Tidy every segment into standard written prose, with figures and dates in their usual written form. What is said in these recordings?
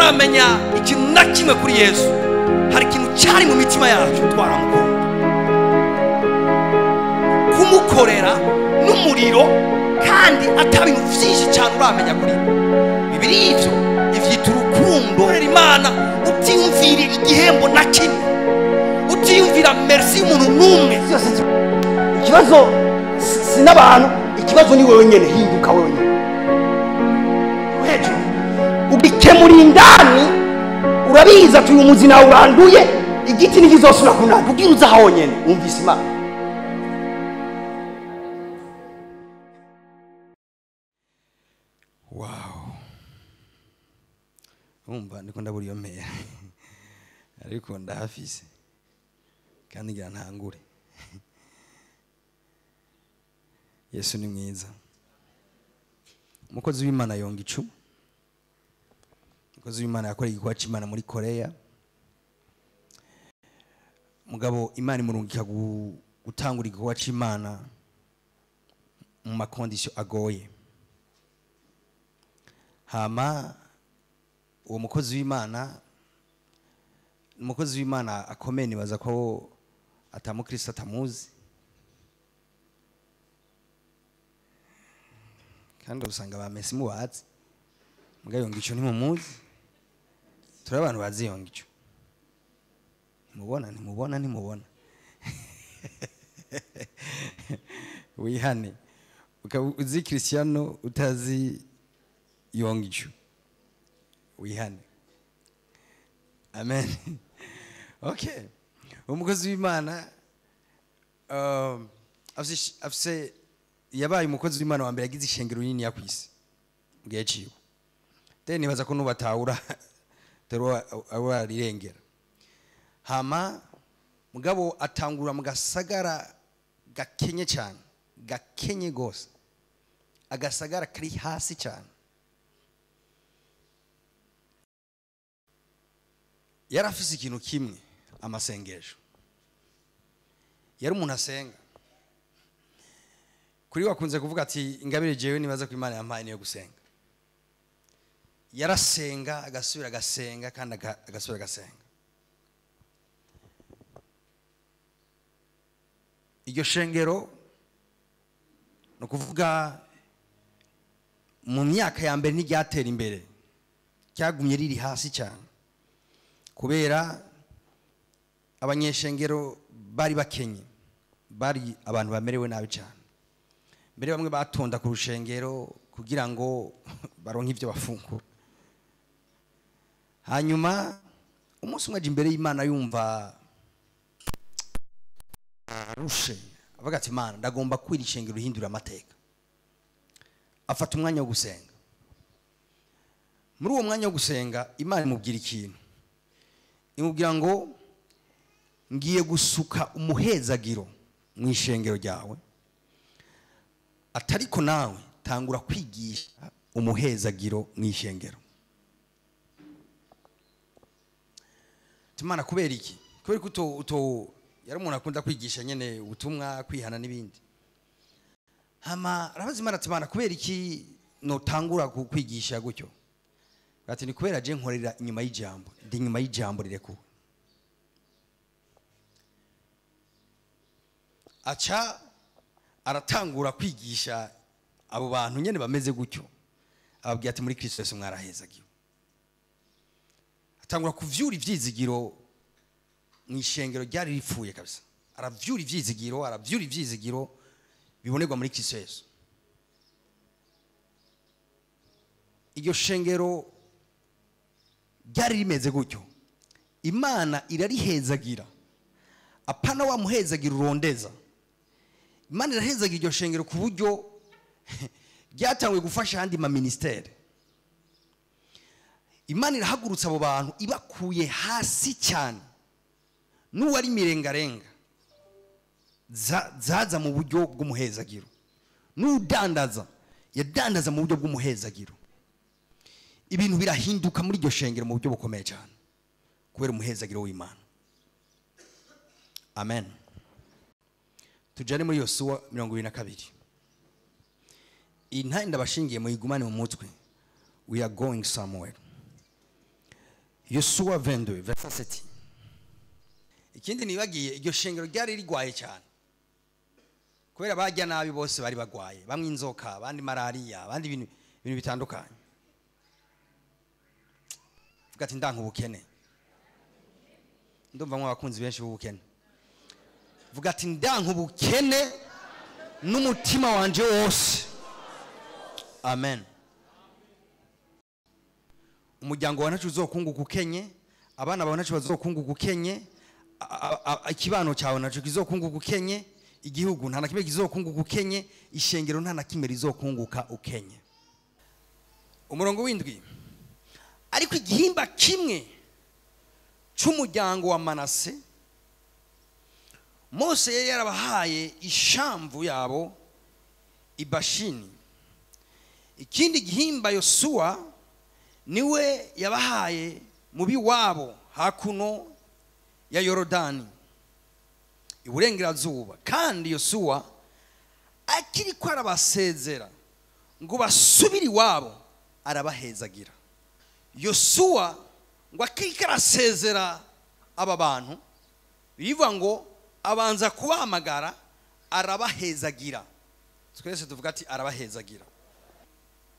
Tutaramenya ikintu na kimwe kuri Yesu, hari ikintu cyari mu mitima yacu twaramukunda. Kumukorera n'umuriro kandi atabintu byinshi cyane uramenya kuri bibiri ivyo ivyita urukundo. Imana utiyumvira igihembo na kimwe, utiyumvira merci umuntu n'umwe. Ikibazo si n'abantu, ikibazo ni wewe nyene. Hinduka wewe nyene hejuru ubikemura indani, urabiza tuyu muzi nawe uranduye igiti ntigizosubira kunaka kugira uza honyene wumvise Imana. Wow, umva ndiko ndabura iyo mpera ariko ndahafise kandi ngira ntangure. Yesu ni mwiza. Umukozi w'Imana Yonggi Cho, umukozi w'Imana yakoreye igikorwa c'Imana muri Korea. Mugabo Imana imurungika gutangura igikorwa c'Imana mu makondisiyo agoye. Hama uwo mukozi w'Imana, umukozi w'Imana akomeye, nibaza ko atamukristo atamuzi, kandi usanga ba Messi mubazi, mugabo Yonggi Cho ntimumuzi. Turi abantu bazi Yonggi Cho, ntimubona ntimubona ntimubona. Wihane ukaba uzi Cristiano utazi Yonggi Cho, wihane. Amen. Okay, umukozi w'Imana afise yabaye umukozi w'Imana wa mbere yagize ishengero rinini ya kwisi mugihe ciwe. Then nibaza ko nubatahura tero abarirengera. Hama mugabo atangura mu gasagara gakenye cyane, gakenye gose, agasagara kari hasi cyane. Yarafise ikintu kimwe, amasengesho. Yari umuntu asenga. Kuri wakunze kuvuga ati ingabire jewe nibaza ko Imana yampaye niyo gusenga. Yarasenga agasubira agasenga kandi agasubira agasenga. Iryo shengero no kuvuga mu myaka ya mbere ntiryatera imbere, cyagumye riri hasi cyane kubera abanyeshengero bari bakenye, bari abantu bamerewe nabi cyane. Mbere bamwe batonda ku rushengero kugira ngo baronke ivyo bafungura. Hanyuma umunsi umwe aje imbere y'Imana yumva arushe, avuga ati Imana ndagomba kwira ishengero rihindura amateka. Afata umwanya wo gusenga. Muri uwo mwanya wo gusenga Imana imubwira ikintu, imubwira ngo ngiye gusuka umuhezagiro mu ishengero ryawe, atariko nawe tangura kwigisha umuhezagiro mu ishengero. Imana kubera iki? Kubera ko uto yari umuntu akunda kwigisha nyene ubutumwa, kwihana n'ibindi. Hama arabaza Imana ati Imana kubera iki notangura kwigisha gutyo? Ati ni kubera je nkorera inyuma y'ijambo, ndi inyuma y'ijambo rirekuwe. Aca aratangura kwigisha abo bantu nyene bameze gutyo, ababwira ati muri Kristo Yesu mwarahezagiwe. Atangura kuvyura ivyizigiro mu ishengero ryari ripfuye kabisa. Aravyura ivyizigiro, aravyura ivyizigiro bibonerwa muri Kristo Yesu. Iryo shengero ryari rimeze gutyo, Imana irarihezagira. Apana wa muhezagira urondeza. Imana irahezagira iryo shengero ku buryo ryatanguye gufasha andi ma ministere. Imana irahagurutsa abo bantu ibakuye hasi cyane, n'uwari mirengarenga zaza mu buryo bw'umuhezagiro, n'udandaza yadandaza mu buryo bw'umuhezagiro. Ibintu birahinduka muri iryo shengero mu buryo bukomeye cyane kubera umuhezagiro w'Imana. Amen. Tujane muri Yosuwa 22. Iyi ntahe ndabashingiye muyigumane mu mutwe. We are going somewhere. Yosuwa 22 verset 7. Ikindi nibagiye, iryo shengero ryari rigwaye cyane kubera bajya nabi, bose bari bagwaye, bamwe inzoka, abandi malaria, abandi ibintu bitandukanye. Vuga ati ndanka ubukene. Ndumva mwa abakunzi benshi b'ubukene. Vuga ati ndanka ubukene n'umutima wanje wose. Amen. Umuryango wa ntacu uzokunguka ukenye, abana bawe ntacu bazokunguka ukenye, ikibano cyawe naco kizokunguka ukenye, igihugu nta na kimwe kizokunguka ukenye, ishengero nta na kimwe rizokunguka ukenye. Umurongo w'indwi. Ariko igihimba kimwe c'umuryango wa Manase, Mose yari yarabahaye ishamvu yabo ibashini. Ikindi gihimba Yosuwa niwe yabahaye mubi wabo hakuno ya Yorodani iburengerazuba. Kandi Yosuwa akiri ko arabasezera ngo basubire iwabo, arabahezagira. Yosuwa ngo akiri ko arasezera aba bantu, bivuga ngo abanza kubahamagara arabahezagira. Twese tuvuga ati arabahezagira.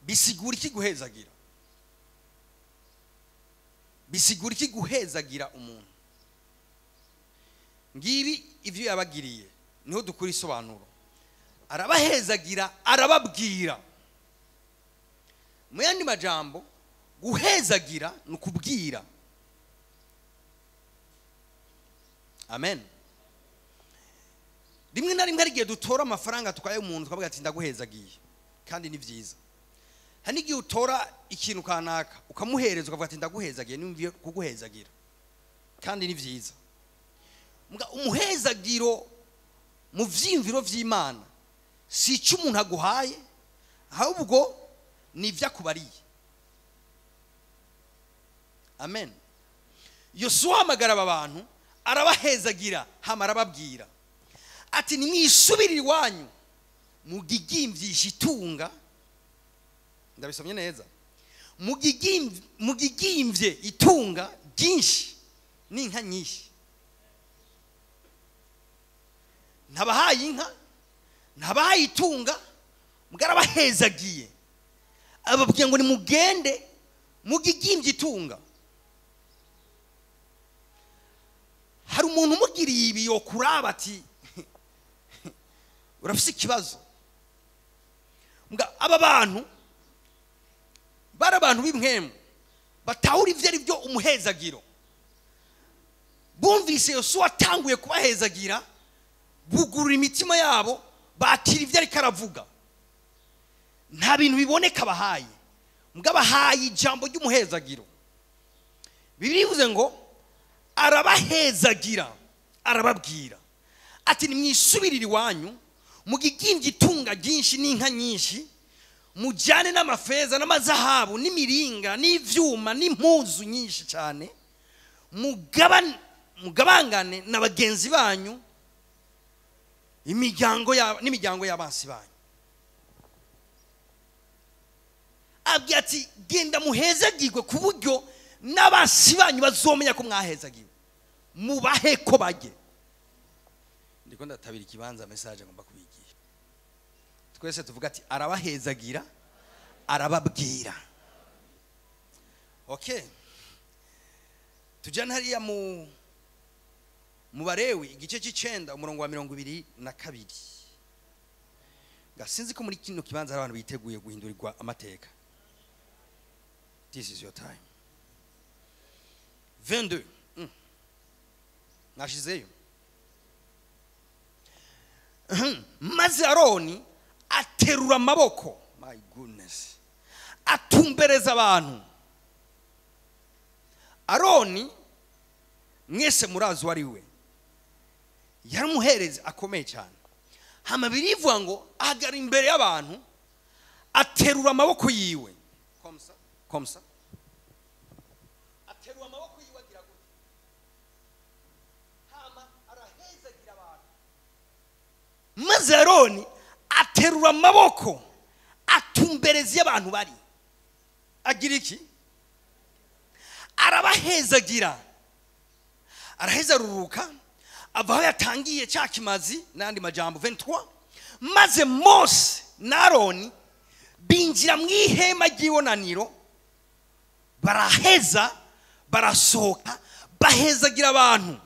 Bisigura iki guhezagira? Bisigura iki guhezagira umuntu? Ngibi ivyo yabagiriye niho dukura isobanuro. Arabahezagira, arababwira. Mu yandi majambo, guhezagira ni ukubwira. Amen. Rimwe na rimwe hari igihe dutora amafaranga tukaye umuntu tukavuga ati ndaguhezagiye, kandi ni vyiza. Hari n'igihe utora ikintu kanaka ukamuhereza ukavuga ati ndaguhezagiye, nimviye kuguhezagira, kandi ni vyiza. Muga umuhezagiro mu vyimviro vy'Imana si icyo umuntu aguhaye, ahubwo ni ivyo akubariye. Amen. Yosuwa ahamagara aba bantu arabahezagira, hama arababwira ati nimwisubirire iwanyu mugigimvyisha itunga. Ndabisomye neza. Mugigimvye itunga ryinshi n'inka nyinshi. Ntabahaye inka, ntabahaye itunga, mugarabahezagiye. Ababwiye ngo nimugende mugigimvye itunga. Hari umuntu umugiriye ibi yokuraba ati urafise ikibazo. Aba bantu bari abantu b'imwemu batahura ivyo ari byo umuhezagiro. Bumvise Yosuwa atanguye kubahezagira, bugurura imitima yabo, bakira ivyo ariko aravuga. Nta bintu biboneka bahaye, mugabo abahaye ijambo ry'umuhezagiro. Bibiliya ivuze ngo arabahezagira, arababwira ati nimwisubirire iwanyu mugigimvye itunga ryinshi n'inka nyinshi, mujyane n'amafeza n'amazahabu n'imiringa n'ivyuma n'impuzu nyinshi cyane, mugabangane na bagenzi banyu imiryango n'imiryango y'abansi banyu. Abwira ati genda muhezagirwe ku buryo n'abansi banyu bazomenya ko mwahezagiwe, mubahe ko bajye. Ndiko ndatabira ikibanza message ngomba kubigisha. Twese tuvuga ati arabahezagira, arababwira. Okay. Tujana hariya mu Barewi igice c'icenda umurongo wa 22. Gasinzi ko muri kino kibanza hari abantu biteguye guhindurirwa amateka. This is your time. 22. Nashizeyo. Maze Aroni aterura amaboko, my goodness, atumbereza abantu. Aroni mwese murazi wari we, yari umuherezi akomeye cyane. Hama birivuga ngo ahagara imbere y'abantu aterura amaboko yiwe, komsa komsa, aterura amaboko yiwe agira gutya, hama arahezagira abantu. Maze Aroni aterura amaboko atumbereza abantu bari, agira iki? Arabahezagira, araheza ruruka ava aho yatangiye cya kimazi n'andi majambo. 23 maze Mose na Aroni binjira mu ihema ry'ibonaniro, baraheza barasohoka, bahezagira abantu,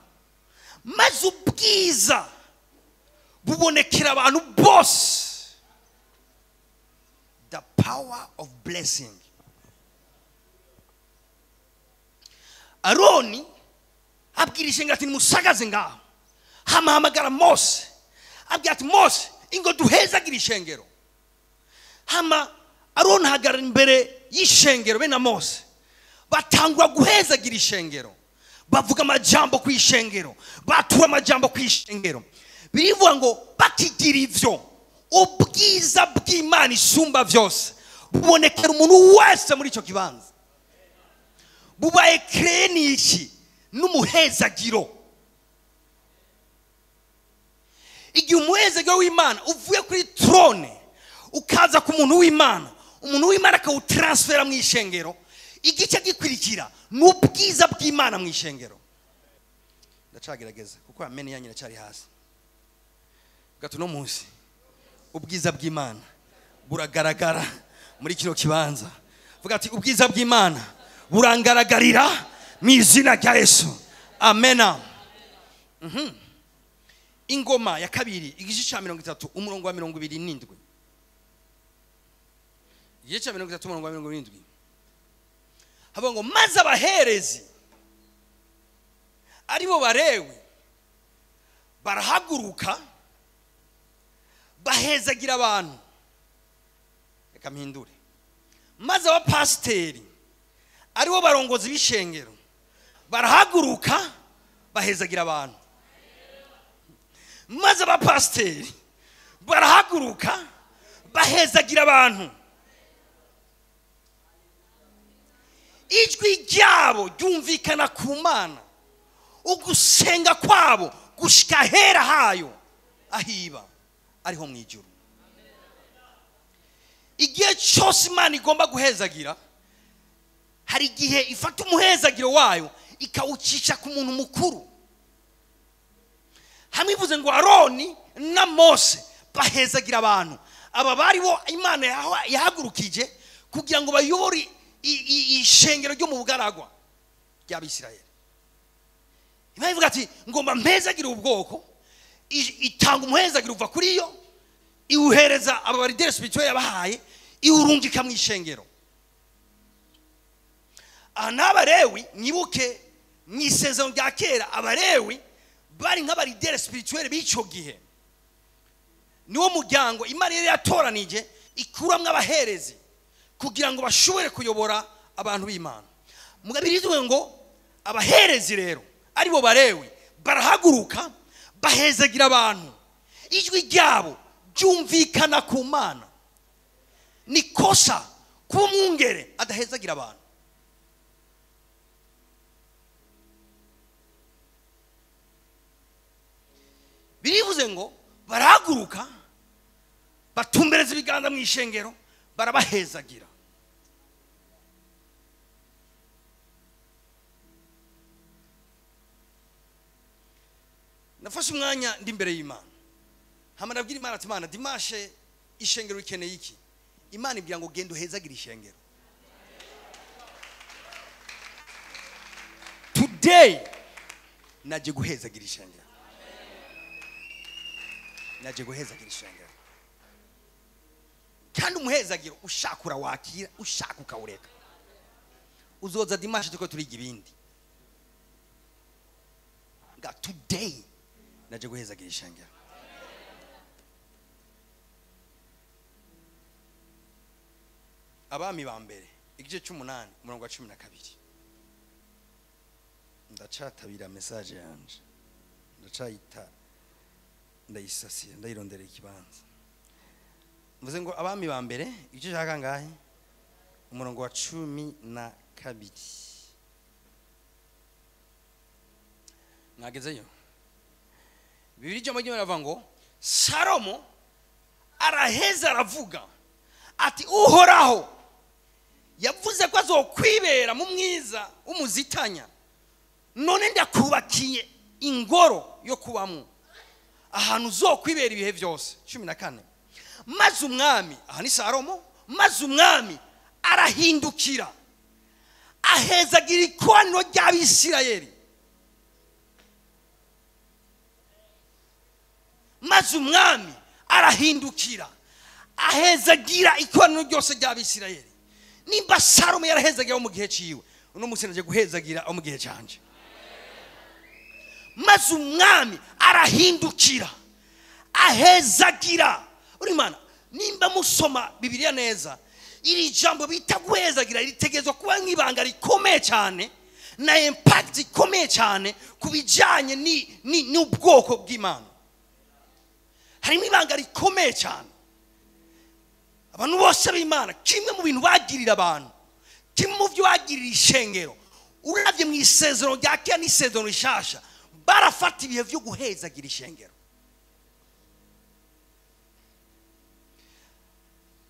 maze ubwiza bubonekera abantu bose. The power of blessing. Aroni abwira ishengero ati nimusagaze ngaho. Hamahamagara Mose, abwira ati Mose, ingo duhezagira ishengero. Hama Aroni ahagarara imbere y'ishengero be na Mose, batangura guhezagira ishengero, bavuga amajambo ku ishengero, batura amajambo ku ishengero. Birivuga ngo bakigira ivyo, ubwiza bw'Imana isumba vyose bubonekera umuntu wese muri ico kibanza. Bubaye kreye n'iki? N'umuhezagiro. Igihe umuhezagiro w'Imana uvuye kuri trone ukaza ku muntu w'Imana, umuntu w'Imana akawutransfera mu ishengero, igice gikurikira n'ubwiza bw'Imana mu ishengero. Ndacagerageza kuko amene yanyu iracari hasi. Gato no munsi ubwiza bw'Imana buragaragara muri kino kibanza. Vuga ati ubwiza bw'Imana burangaragarira mu izina rya Yesu. Amena. Ingoma ya kabiri igice cya 30 umurongo wa 27. Igice cya 30 umurongo wa 27. Havuga ngo maze abaherezi aribo barewe barahaguruka bahezagira abantu. Reka mpindure. Maze abapasiteri aribo barongozi b'ishengero barahaguruka bahezagira abantu. Maze abapasiteri barahaguruka bahezagira abantu. Ijwi ryabo ryumvikana ku Mana, ugusenga kwabo gushika hera hayo ahiba ariho mu ijuru. Igihe cyose Imana igomba guhezagira, hari igihe ifata umuhezagiro wayo ikawucisha ku muntu mukuru. Hamwe ivuze ngo Aroni na Mose bahezagira abantu. Aba bari bo Imana yahagurukije kugira ngo bayobore ishengero ryo mu bugaragwa ry'Abisirayeli. Imana ivuga ati ngomba mpezagira ubwoko, itanga umuhezagiro uva kuri yo, iwuhereza aba baridere spirituel yabahaye, iwurungika mu ishengero. Aha n'abarewi, mwibuke mu isezerano rya kera abarewi bari nk'abaridere spirituel b'icyo gihe. Niwo muryango Imana yari yatoranije ikuramwo abaherezi kugira ngo bashobore kuyobora abantu b'Imana. Mugabirizwe ngo abaherezi rero aribo barewi barahaguruka bahezagira abantu, ijwi ryabo ryumvikana ku Mana. Ni kosa kuba umwungere adahezagira abantu. Birivuze ngo barahaguruka batumbereza ibiganza mu ishengero barabahezagira. Nafashe umwanya ndi imbere y'Imana, hama ndabwira Imana ati Imana, dimashe ishengero rikeneye iki? Imana ibwira ngo genda uhezagira ishengero. Today naje guhezagira ishengero. Naje guhezagira ishengero. Kandi umuhezagiro ushaka urawakira, ushaka ukawureka. Uzoza dimashe tuko turiga ibindi. Nga today naje guhezagira ishengero. Abami ba mbere igice cy'umunani umurongo wa 12. Ndacatabira message yanje, ndacayita, ndayisasira, ndayirondera ikibanza. Mvuze ngo abami ba mbere igice cya kangahe umurongo wa 12. Mwagezeyo? Bibiri ijambo ry'Imana rivuga ngo Salomo araheza aravuga ati Uhoraho yavuze Yavuze ko azokwibera mu mwiza umuzitanya. None ndakubakiye ingoro yo kubamwo, ahantu uzokwibera ibihe byose. 14. Maze umwami, aha ni Salomo, maze umwami arahindukira ahezagira ikoraniro ry'Abisirayeli. Maze umwami arahindukira ahezagira ikoraniro ryose ry'Abisirayeli. Nimba Salomo yarahezagira mu gihe ciwe, uno munsi naje guhezagira mu gihe canje. Maze umwami arahindukira ahezagira. Urimana, nimba musoma Bibiliya neza, iri jambo bita guhezagira ritegezwa kuba nk'ibanga rikomeye cyane na impact ikomeye cyane kubijanye n'ubwoko bw'Imana. Harimo ibanga rikomeye cyane. Abantu bose b'Imana, kimwe mu bintu bagirira abantu, kimwe mu byo bagirira ishengero, uravye mu isezerano rya kera n'isezerano rishasha, barafata ibihe byo guhezagira ishengero.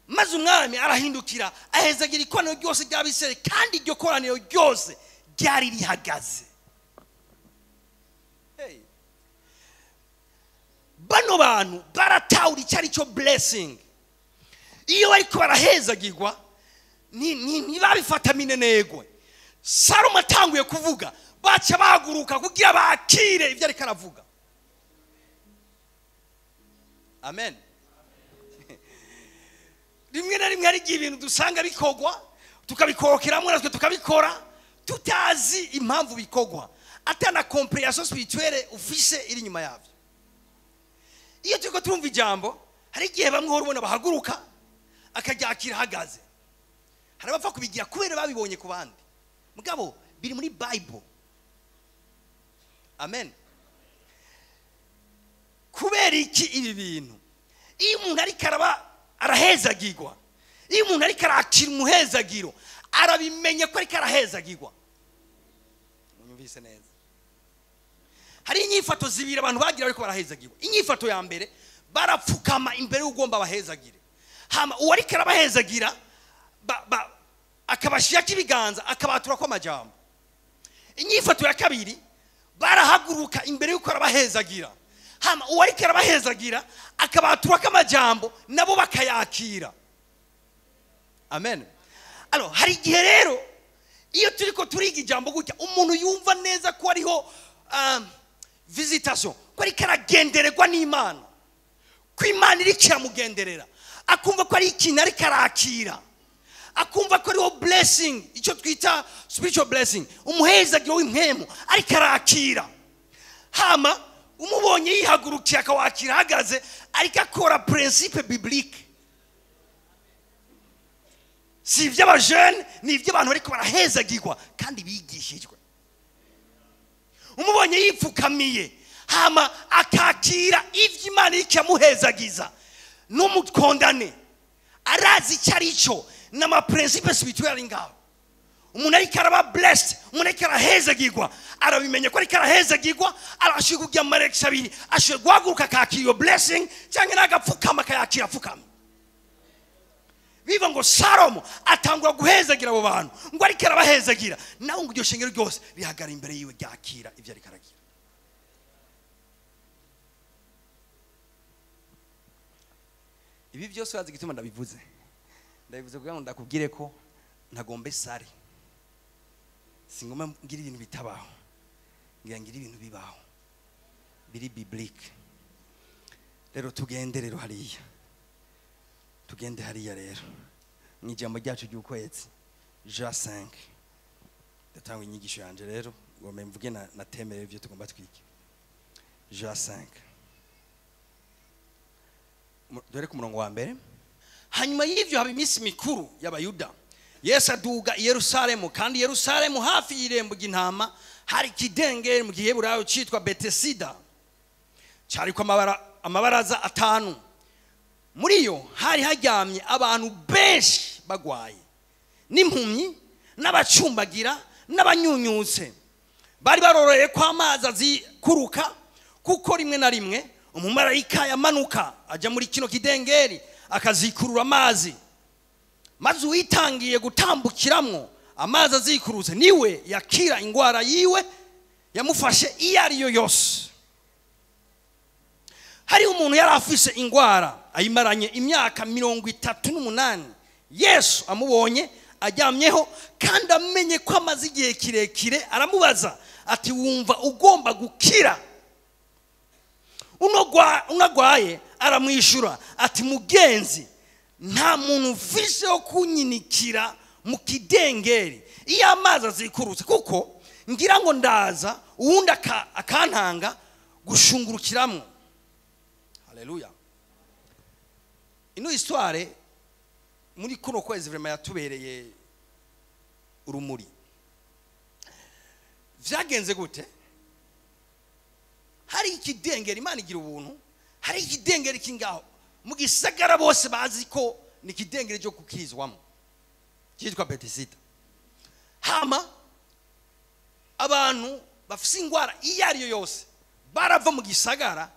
Maze umwami arahindukira ahezagira ikoraniro ryose ry'Abisirayeli, kandi iryo koraniro ryose ryari rihagaze. Hey. Bano bantu baratahura icyo ari cyo blessing. Iyo bariko barahezagirwa ntibabifata minenegwe. Salomo atanguye kuvuga, baca bahaguruka kugira bakire ibyo ariko aravuga. Amen. Rimwe na rimwe hari igihe ibintu dusanga bikogwa, tukabikorokeramo natwe tukabikora tutazi impamvu bikogwa, atana comprehension spirituelle ufise iri nyuma yavyo. Iyo turiko turumva ijambo, hari igihe bamwe uhora ubona bahaguruka akaryakira ahagaze. Hari abapfa kubigira kubera babibonye ku bandi, mugabo biri muri Bible. Amen. Kubera iki ibi bintu? Iyo umuntu ariko araba arahezagirwa, iyo umuntu ariko arakira umuhezagiro, arabimenya ko ariko arahezagirwa. Munyumvise neza. Hari inyifato zibiri abantu bagira ariko barahezagirwa. Inyifato ya mbere, barapfukama imbere y'ugomba bahezagire. Hama uwo ariko arabahezagira akabashira ibiganza akabatura ko amajambo. Inyifato ya kabiri, barahaguruka imbere y'uko arabahezagira. Hama uwo ariko arabahezagira akabatura ko amajambo nabo bakayakira. Amen. Alors hari igihe rero iyo turiko turiga ijambo gutya, umuntu yumva neza ko ariho visitation, ko ariko aragendererwa n'Imana, ko Imana iriko iramugenderera, akumva ko ari ikintu ariko arakira, akumva ko ariho blessing, icyo twita spiritual blessing, umuhezagiro w'impwemu ariko arakira. Hama umubonye yihagurukiye akawakira ahagaze, ariko akora principe biblique. Si iby'abajene, ni iby'abantu bariko barahezagirwa kandi bigishijwe. Umubonye yipfukamiye hama akakira ivy'Imana ikamuhezagiza, n'umukondane arazi icyo ari cyo n'ama principe spirituel ari ngaho. Umuntu ariko araba blessed, umuntu ariko arahezagirwa, arabimenya ko ariko arahezagirwa, arashobora kugira amarekisi abiri, ashobora guhaguruka akakira iyo blessing, cyangwa n'agapfukama akayakira apfukama. Biva ngo Salomo atangura guhezagira abo bantu, ngo ariko arabahezagira, nawe ngo iryo shengero ryose rihagara imbere yiwe ryakira ibyo ariko aragira. Ibi byose urazi igituma ndabivuze. Ndabivuze kugira ngo ndakubwire ko ntagombe sare. Singoma ngira ibintu bitabaho, ngira ngira ibintu bibaho biri biblique. Rero tugende rero hariya, tugende hariya rero mu ijambo ryacu ry'ukwezi Jean 5. Ndatanga inyigisho yanje rero ngo mvuge na temere ibyo tugomba twige. Jean 5, dore ku murongo wa mbere. Hanyuma y'ivyo haba iminsi mikuru y'Abayuda. Yesu aduga i Yerusalemu, kandi Yerusalemu hafi y'irembo ry'intama hari ikidengeri mu giheburayo citwa Betesida, cyariko amabaraza 5. Muri yo hari haryamye abantu benshi bagwaye, n'impumyi, n'abacumbagira, n'abanyunyutse. Bari baroreye ko amazi azikuruka, kuko rimwe na rimwe umumarayika yamanuka ajya muri kino kidengeri akazikurura amazi. Maze uwitangiye gutambukiramwo amazi azikurutse niwe yakira ingwara yiwe yamufashe iyo ariyo yose. Hari umuntu yari afise ingwara ayimaranye imyaka 38. Yesu amubonye aryamyeho kandi amenye ko amaze igihe kirekire, aramubaza ati wumva ugomba gukira? Unagwaye aramwishura ati mugenzi, nta muntu mfise wo kunyinikira mu kidengeri iyo amazi azikurutse, kuko ngira ngo ndaza uwundi akantanga gushungurukiramwo. Haleluya. Ino histoire muri kuno kwezi vraiment yatubereye urumuri. Vyagenze gute? Hari ikidengeri, Imana igira ubuntu, hari ikidengeri kingaho mu gisagara bose bazi ko ni ikidengeri cyo kukirizwamo cyitwa Betisida. Hama abantu bafise ingwara iyo ariyo yose barava mu gisagara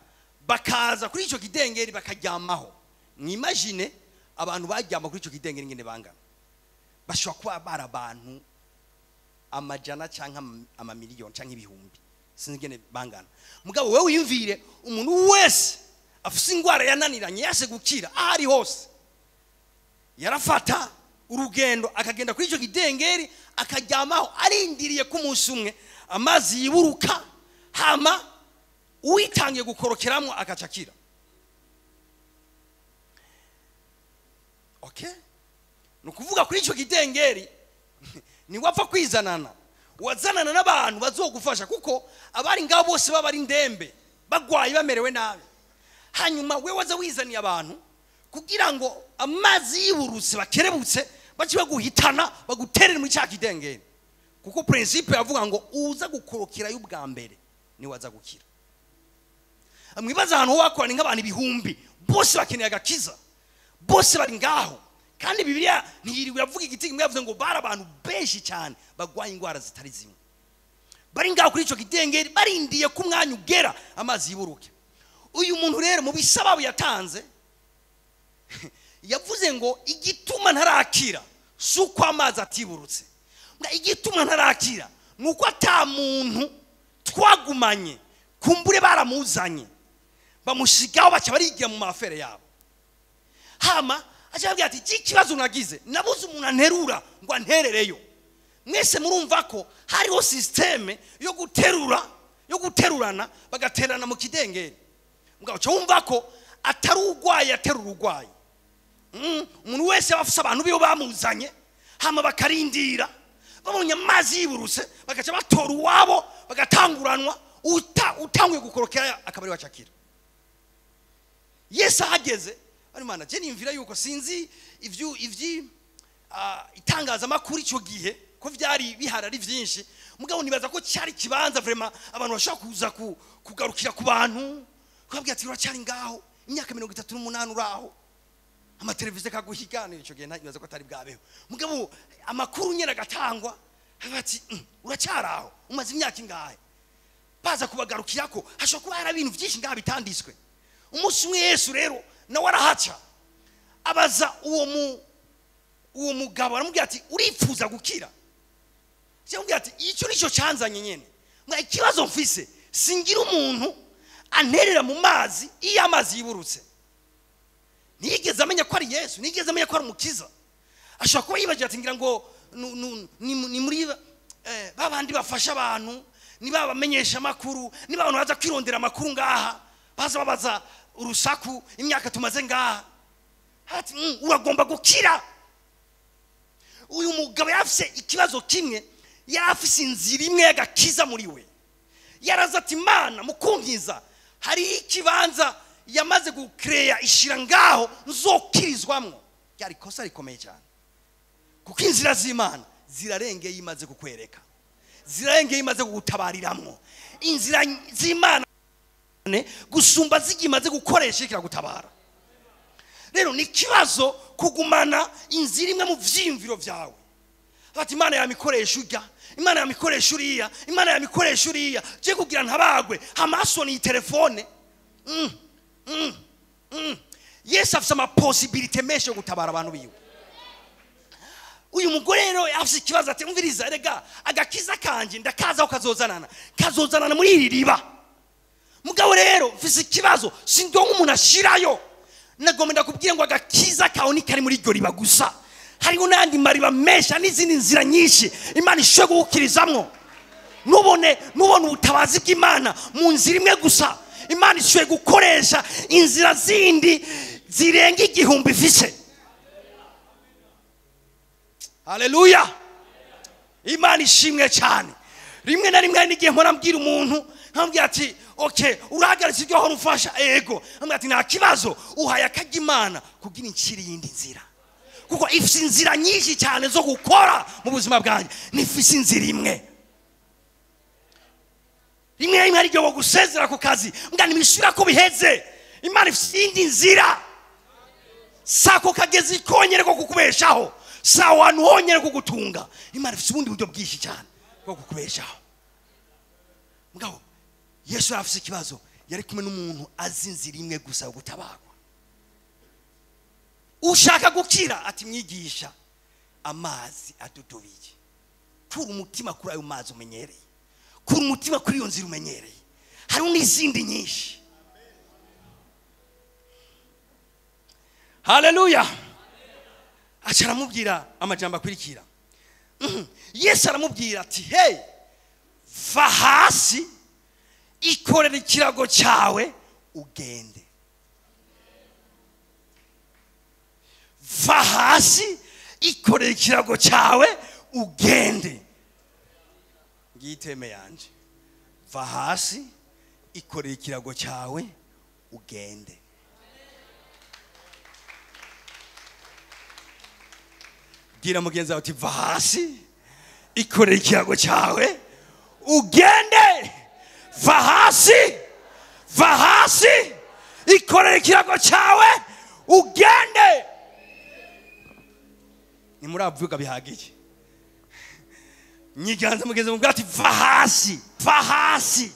bakaza kuri ico kidengeri bakaryamaho. Mwimagine abantu baryama kuri ico kidengeri ngene bangana, bashobora kuba bari abantu amajana canke amamiliyoni canke ibihumbi, sinzi ngene bangana. Mugabo wewe wiyumvire umuntu wese afise ingwara yananiranye yase gukira aho ari hose, yarafata urugendo akagenda kuri ico kidengeri akaryamaho arindiriye ko umunsi umwe amazi yiburuka, hama uwitangiye gukorokeramwo akacakira. Okay? Nukuvuga kuri ico kidengeri ni wapfa kwizanana, wazanana n'abantu bazogufasha, kuko abari ngabo bose baba ari ndembe bagwaye bamerewe nabi. Hanyuma we waza wizaniye abantu kugira ngo amazi yiburutse bakerebutse bace baguhitana baguterere muri cya kidengeri, kuko principe yavuga ngo uza gukorokera y'ubwa mbere ni waza gukira. Mwibaza ahantu wakorana nk'abantu ibihumbi bose bakeneye agakiza, bose bari ngaho, kandi Bibiliya ntiyiriwe iravuga igiti kimwe, yavuze ngo bari abantu benshi cyane bagwaye ingwara zitari zimwe, bari ngaho kuri ico kidengeri barindiye ko umwanya ugera amazi yiburuke. Uyu muntu rero mu bisababu yatanze yavuze ngo igituma ntarakira si uko amazi atiburutse, igituma ntarakira ni uko ata muntu twagumanye, kumbure baramuzanye bamushigaho baca barigira mu mafere yabo. Hama aca ababwira ati ikibazo nagize nabuze umuntu anterura ngo anterereyo. Mwese murumva ko hariho systeme yo guterura, yo guterurana bagaterana mu kidengeri. Mugabo cyo wumva ko atari urwaye aterura urwaye. Umuntu wese afise abantu biyo bamuzanye, hama bakarindira babonye amazi yiburutse bagaca batora uwabo bagatanguranwa, utanguye gukorokera akabari wacakira. Yesu ahageze ari mana je nimvira yuko sinzi ivyu itangazamakuru ico gihe ko vyari bihara ari vyinshi, mugabo nibaza ko cyari kibanza vraiment abantu bashaka kuza kugarukira ku bantu kubabwira ati uracyari ngaho imyaka 38 uraho, amateleviziyo kaguhigana ico gihe ntibaza ko atari bwabeho, mugabo amakuru nyene agatangwa bati uracyari aho umaze imyaka ingahe, baza kubagarukirako. Hashobora kuba hari ibintu vyinshi ngaha bitanditswe. Umunsi umwe Yesu rero nawe arahaca abaza uwo mugabo aramubwira ati urifuza gukira? Aramubwira ati icyo nicyo cyanzanye nyene, mwa ikibazo mfise singira umuntu anterera mu mazi iyo amazi yiburutse. Ntiyigeze amenya ko ari Yesu, ntiyigeze amenya ko ari umukiza. Ashobora kuba yibagira ati ngira ngo ni muri babandi bafasha abantu, ni babamenyesha amakuru, ni abantu baza kwirondera amakuru ngaha, baza babaza urusaku imyaka tumaze ngaha. Ati uragomba gukira. Uyu mugabo yafise ikibazo kimwe, yarafise inzira imwe y'agakiza muri we. Yaraza ati Imana mukunkiza hari ikibanza yamaze gukreya ishira ngaho nzokirizwamwo. Ryari kosa rikomeye cyane, kuko inzira z'Imana zirarengeye imaze kukwereka, zirarengeye imaze kugutabariramwo. Inzira z'Imana gusumba zigimaze gukoresha ikiragutabara. Rero ni kibazo kugumana inzira imwe mu vyiyumviro vyawe. Ati Imana yamikoresha urya, Imana yamikoresha uriya, Imana yamikoresha uriya, je kugira ntabagwe amaso ni telefone. Yesu afise ama possibilité menshi yo gutabara abantu biwe. Afise ikibazo ati umviriza rega agakiza kanje ndakaza aho kazozanana, kazozanana muri iri riba. Mugabo rero mfise ikibazo, sindonka umuntu ashirayo. Nagomba ndakubwira ngo agakiza kawe ni kari muri iryo riba gusa, hariho n'andi mariba menshi n'izindi nzira nyinshi Imana ishoboye gukukirizamwo. Nubone ubutabazi bw'Imana mu nzira imwe gusa, Imana ishoboye gukoresha inzira zindi zirenga 1000 ifise. Haleluya, Imana ishimwe cyane. Rimwe na rimwe n'igihe mpora mbwira umuntu nkambwira ati okay, urahagaritse ibyo wahora umfasha, ego. Nkambwira ati nta kibazo, uhaye akajya Imana kugira incire iyindi nzira, kuko ifise inzira nyinshi cyane zo gukora mu buzima bwanjye, nifise inzira imwe. Rimwe na rimwe hari igihe wogusezera ku kazi mbwa ntibishobora ko biheze, Imana ifise iyindi nzira. Sako kagezi konyene ko kukubeshaho, sawa hantu honyene kugutunga, Imana ifise ubundi buryo bwinshi cyane bwo kukubeshaho. Mugabo Yesu afise ikibazo, yari kumwe n'umuntu azi inzira imwe gusa yo gutabarwa. Ushaka gukira ati mwigisha, amazi adudubiye, kura umutima kuri ayo mazi umenyereye, kura umutima kuri iyo nzira umenyereye, hariho n'izindi nyinshi. Haleluya. Aca aramubwira amajambo akurikira. Yesu aramubwira ati hey, va hasi, ikorera ikirago cyawe ugende. Va hasi, ikorera ikirago cyawe ugende. Ngiteme yanje, va hasi, ikorera ikirago cyawe ugende. Bwira mugenzi wawe uti va hasi, ikorera ikirago cyawe ugende. Va hasi, va hasi, ikorera ikirago cyawe ugende. Nimuravuga bihagije. Nyiganza mugenzi mubwira ati va hasi, va hasi,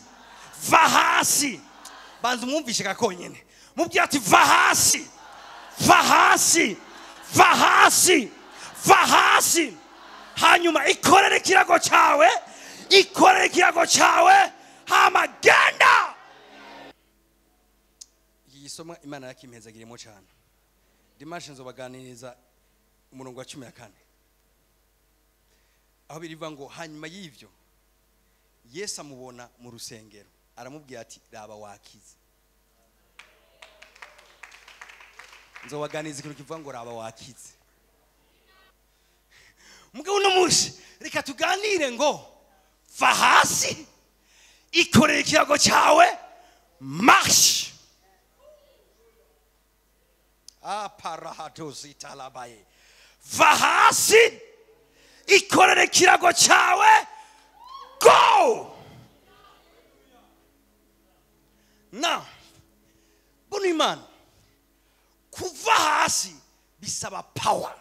va hasi. Banza umwumvishe gakonyene. Mubwira ati va hasi, va hasi, va hasi, va hasi. Hanyuma ikorere ikirago cyawe, ikorere ikirago cyawe, hama genda. Iki gisomwa Imana yakimpezagiremo cyane. Dimanche nzobaganiriza umurongo wa 14, aho birivuga ngo hanyuma y'ivyo Yesu amubona mu rusengero aramubwira ati raba wakize. Nzobaganiriza ikintu kivuga ngo raba wakize. Mugabo uno munsi reka tuganire ngo va hasi, ikorera ikirago cyawe, marche. Aparahadozitalabaye. Va hasi, ikorera ikirago cyawe, go. Now, buno Imana kuva hasi bisaba power.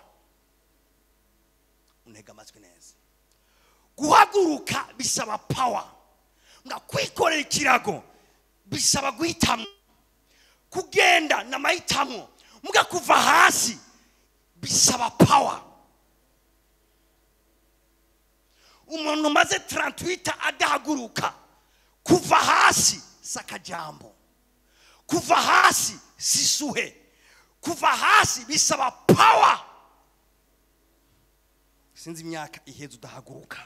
Untega amatwi neza. Guhaguruka bisaba power. Nga kwikorera ikirago bisaba guhitamo, kugenda n'amahitamo. Muga kuva hasi bisaba power. Umuntu umaze 38 adahaguruka, kuva hasi sakajambo, kuva hasi sisuhe, kuva hasi bisaba power. Sinzi imyaka iheze udahaguruka.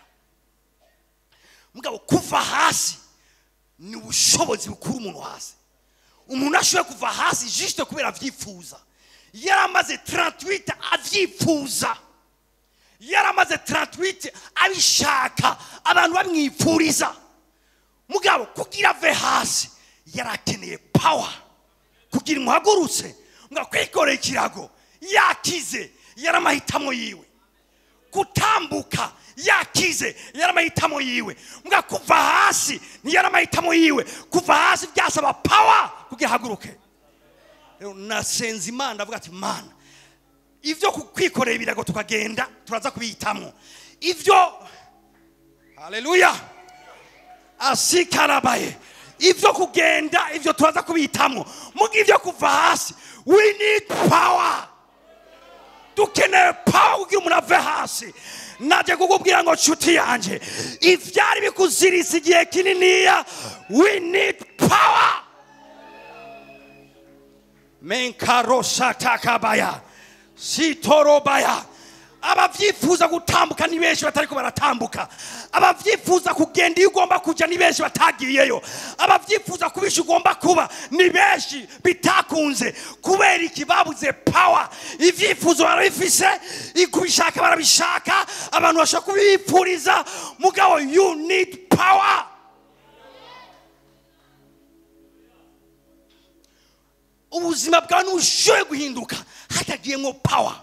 Mugabo kuva hasi ni ubushobozi bukura umuntu hasi. Umuntu ashoboye kuva hasi juste kubera avyifuza. Yaramaze 38 avyifuza, yaramaze 38 abishaka, abantu bamwipfuriza. Mugabo kugira ave hasi yarakeneye power kugira umuhagurutse. Ngo kwikorera ikirago yakize, yaramahitamo yiwe. Kutambuka yakize, yaramahitamo yiwe. Ngo kuva hasi yaramahitamo yiwe. Kuva hasi byasaba power kugira haguruke. Nasenze Imana avuga ati Mana, ivyo kwikorera ibirago tukagenda turaza kubihitamwo. Ivyo, haleluya, asikarabaye, ivyo kugenda ivyo turaza kubihitamwo. Mugi ivyo kuva hasi, we need power. Dukeneye power kugira umuntu ave hasi. Naje kukubwira ngo nshuti yanje, ivyari bikuziritse igihe kininiya, we need power. Menkaroshatakabaya sitorobaya. Abavyifuza gutambuka ni benshi batariko baratambuka. Abavyifuza kugenda iyo ugomba kuja ni benshi batagiyeyo. Abavyifuza kubisha ugomba kuba ni benshi bitakunze. Kubera iki? Babuze power. Ivyifuzo barabifise, ikubishaka barabishaka, abantu bashaka kubipfuriza, mugabo you need power. Ubuzima bwawe ntushoboye guhinduka hatagiyemo power.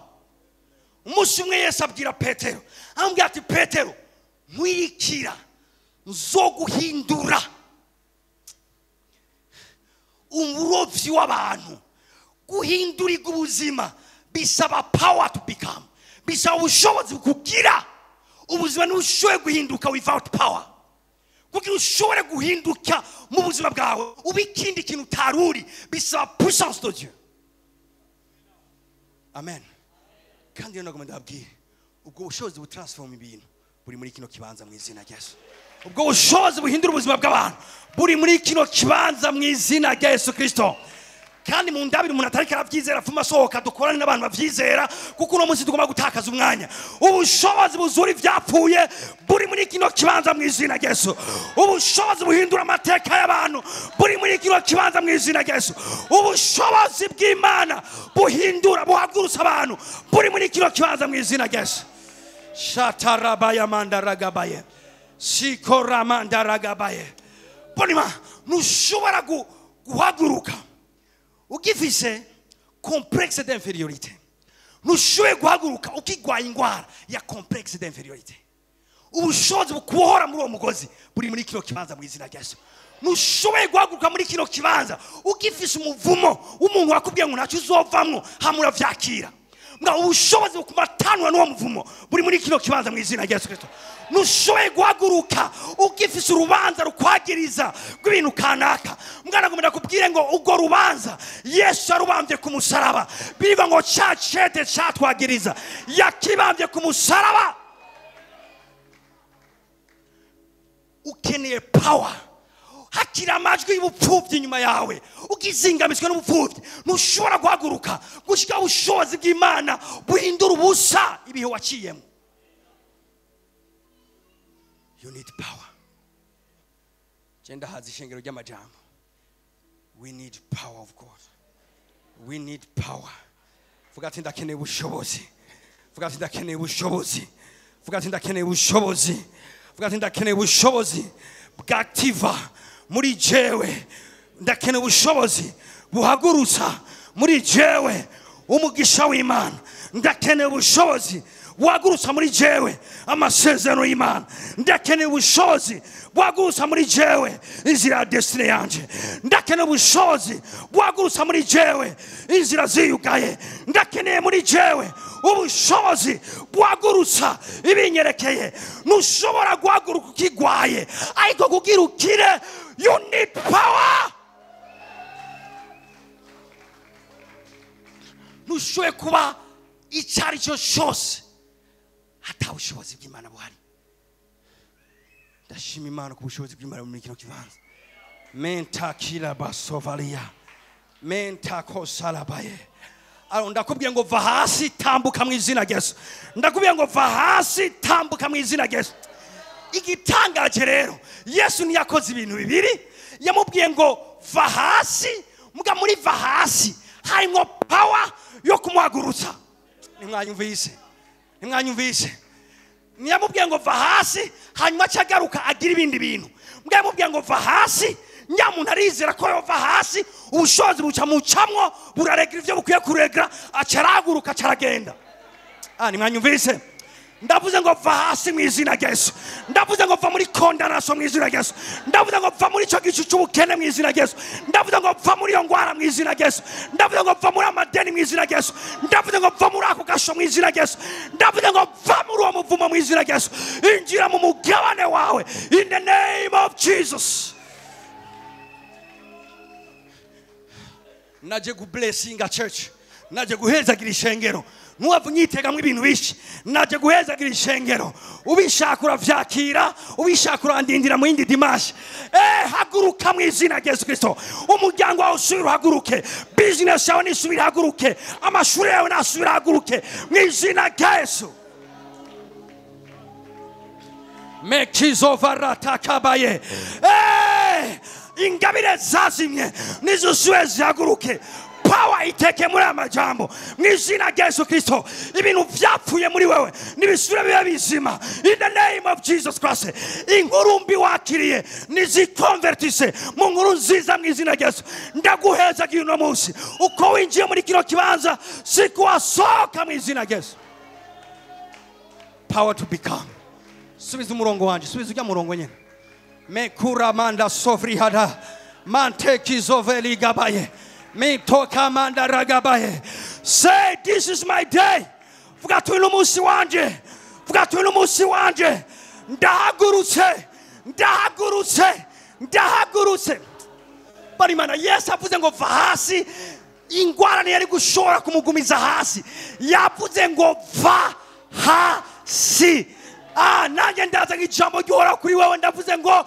Umunsi umwe Yesu abwira Petero, amubwira ati Petero, nkwirikira nzoguhindura umurovyi w'abantu. Guhindurirwa ubuzima bisaba power to become, bisaba ubushobozi kugira ubuzima. Ntushoboye guhinduka without power. Kugira ushobore guhinduka mu buzima bwawe uba ikindi kintu utaruri, bisaba puissance de Dieu. Amen. Kandi rero nagomba ndababwire, ubwo bushobozi butransform ibintu buri muri kino kibanza mu izina rya Yesu. Ubwo bushobozi buhindura ubuzima bw'abantu buri muri kino kibanza mu izina rya Yesu Kristo. Kandi mu ndabiri umuntu atariko aravyizera afuma asohoka, dukorane n'abantu bavyizera, kuko uno munsi tugomba gutakaza umwanya. Ubushobozi buzura ivyapfuye buri muri kino kibanza mu izina rya Yesu. Ubushobozi buhindura amateka y'abantu buri muri kino kibanza mu izina rya Yesu. Ubushobozi bw'Imana buhindura, buhagurutsa abantu buri muri kino kibanza mu izina rya Yesu. Shatarabaya mandaragabaye sikoramandaragabaye. Bonima, ntushobora guhaguruka ugifise complexe d'infériorité. Ntushoboye guhaguruka ukigwaye ingwara ya complexe d'infériorité. Ubushobozi bukubohora muri uwo mugozi buri muri kino kibanza mu izina rya Yesu. Ntushoboye guhaguruka muri kino kibanza ugifise umuvumo w'umuntu wakubwiye ngo ntacyo uzovamwo, hama uravyakira. Mbwa ubushobozi bukumatanwa n'uwo muvumo buri muri kino kibanza mu izina rya Yesu Kristo. Ntushoboye guhaguruka ugifise urubanza rukwagiriza rw'ibintu kanaka. Mwana ngomba ndakubwire ngo urwo rubanza Yesu yarubambye ku musaraba. Bivuga ngo ca cete catwagiriza yakibambye ku musaraba. Ukeneye power. Hakiri amajwi y'ubupfuvyi inyuma yawe, ugizingamizwa n'ubupfuvyi, ntushobora guhaguruka gushika ubushobozi bw'Imana buhindura ubusa ibihe waciyemo. You need power. Genda hazi ishengero ry'amajambo. We need power of God. We need power. Vuga ati ndakeneye ubushobozi. Vuga ati ndakeneye ubushobozi. Vuga ati ndakeneye ubushobozi. Vuga ati ndakeneye ubushobozi bw'activa muri jewe. Ndakeneye ubushobozi buhagurutsa muri jewe umugisha w'Imana. Ndakeneye ubushobozi buhagurutsa muri jewe amasezerano y'Imana. Ndakeneye ubushobozi buhagurutsa muri jewe inzira ya destiny yanje. Ndakeneye ubushobozi buhagurutsa muri jewe inzira ziyugaye. Ndakeneye muri jewe ubushobozi buhagurutsa ibinyerekeye. Ntushobora guhaguruka ukigwaye, ariko kugira ukire you need power. Ntushoboye kuba icyo ari cyo cyose ata bushobozi bw'Imana buhari. Ndashima Imana ku bushobozi bw'Imana muri kino kibanza. Menta kila basovalia menta kosalabaye. Aro ndakubwiye ngo va hasi tambuka mu izina rya Yesu. Ndakubwiye ngo va hasi tambuka mu izina rya Yesu. Igitangaje rero, Yesu ntiyakoze ibintu bibiri. Yamubwiye ngo va hasi, muga muri va hasi harimo power yo kumuhagurutsa. Nimwanyumvise? Nimwanyumvise? Ntiyamubwiye ngo va hasi hanyuma acagaruka agira ibindi bintu. Mbwa yamubwiye ngo va hasi, nyamuntu arizera ko yova hasi, ubushobozi buca mucamwo buraregra ivyo bukwiye kuregra, acaraguruka acaragenda. Nimwanyumvise? Ndavuze ngo va hasi mu izina rya Yesu. Ndavuze ngo va muri condamnation mu izina rya Yesu. Ndavuze ngo va muri ico gicu c'ubukene mu izina rya Yesu. Ndavuze ngo va muri iyo ngwara mu izina rya Yesu. Ndavuze ngo va muri amadeni mu izina rya Yesu. Ndavuze ngo va muri ako gasho mu izina rya Yesu. Ndavuze ngo va muri uwo muvumo mu izina rya Yesu. Injira mu mugabane wawe in the name of Jesus. Naje ku blessinga church. Naje guhezagira ishengero. Ntuhave unyitegamwo ibintu bishi. Naje guhezagira ishengero. Ubishaka uravyakira, ubishaka urandindira mu yindi dimanche. Haguruka mu izina rya Yesu Kristo. Umuryango wawe usubire uhaguruke. Business yawe nisubire ihaguruke. Amashuri yawe nasubire ahaguruke. Mu izina rya Yesu. Mekizovaratakabaye. Ingabire zazimye nizusubire zihaguruke. Power iteke muri aya majambo mu izina rya Yesu Kristo. Ibintu vyapfuye muri wewe nibisubire bibe bizima in the name of Jesus Christ. Inkuru mbi wakiriye nizikonvertise mu nkuru nziza mu izina rya Yesu. Ndaguheza uno munsi uko winjiye muri kino kibanza sikuwasohoka mu izina rya Yesu. Power to become. Subiza umurongo wanje, subiza ujya murongo nyene. Mekuramanda sofrihada mantekizoveligabaye. Say, this is my day. Vuga ati uyu munsi wanje. Vuga ati uyu munsi wanje. Ndahagurutse. Ndahagurutse. Ndahagurutse. Barimana Yesu avuze ngo va hasi. Ingwara ntiyari gushobora kumugumiza hasi. Yavuze ngo va hasi. Nanjye ndaza nk'ijambo ry'Uhoraho kuri wewe, ndavuze ngo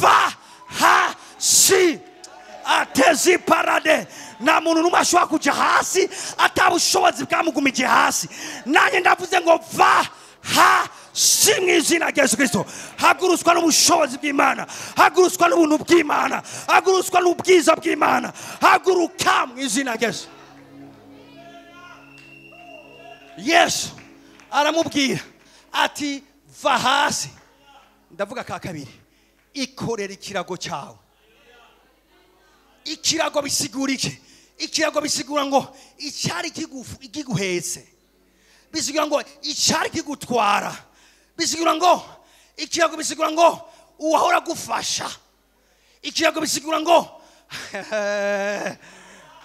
va hasi. Atezi parade. Nta muntu n'umwe ashobora kuja hasi atabushobozi bwamugumije hasi. Nanjye ndavuze ngo va hasi mu izina rya Yesu Kristo. Hagurutswa n'ubushobozi bw'Imana, hagurutswa n'ubuntu bw'Imana, hagurutswa n'ubwiza bw'Imana. Haguruka mu izina rya Yesu. Yesu aramubwira ati va hasi. Ndavuga ka kabiri, ikorera ikirago cyawe. Ikirago bisigura iki? Ikirago bisigura ngo icyari kiguhetse. Bisigura ngo icyari kigutwara. Bisigura ngo ikirago bisigura ngo uwahora gufasha. Ikirago bisigura ngo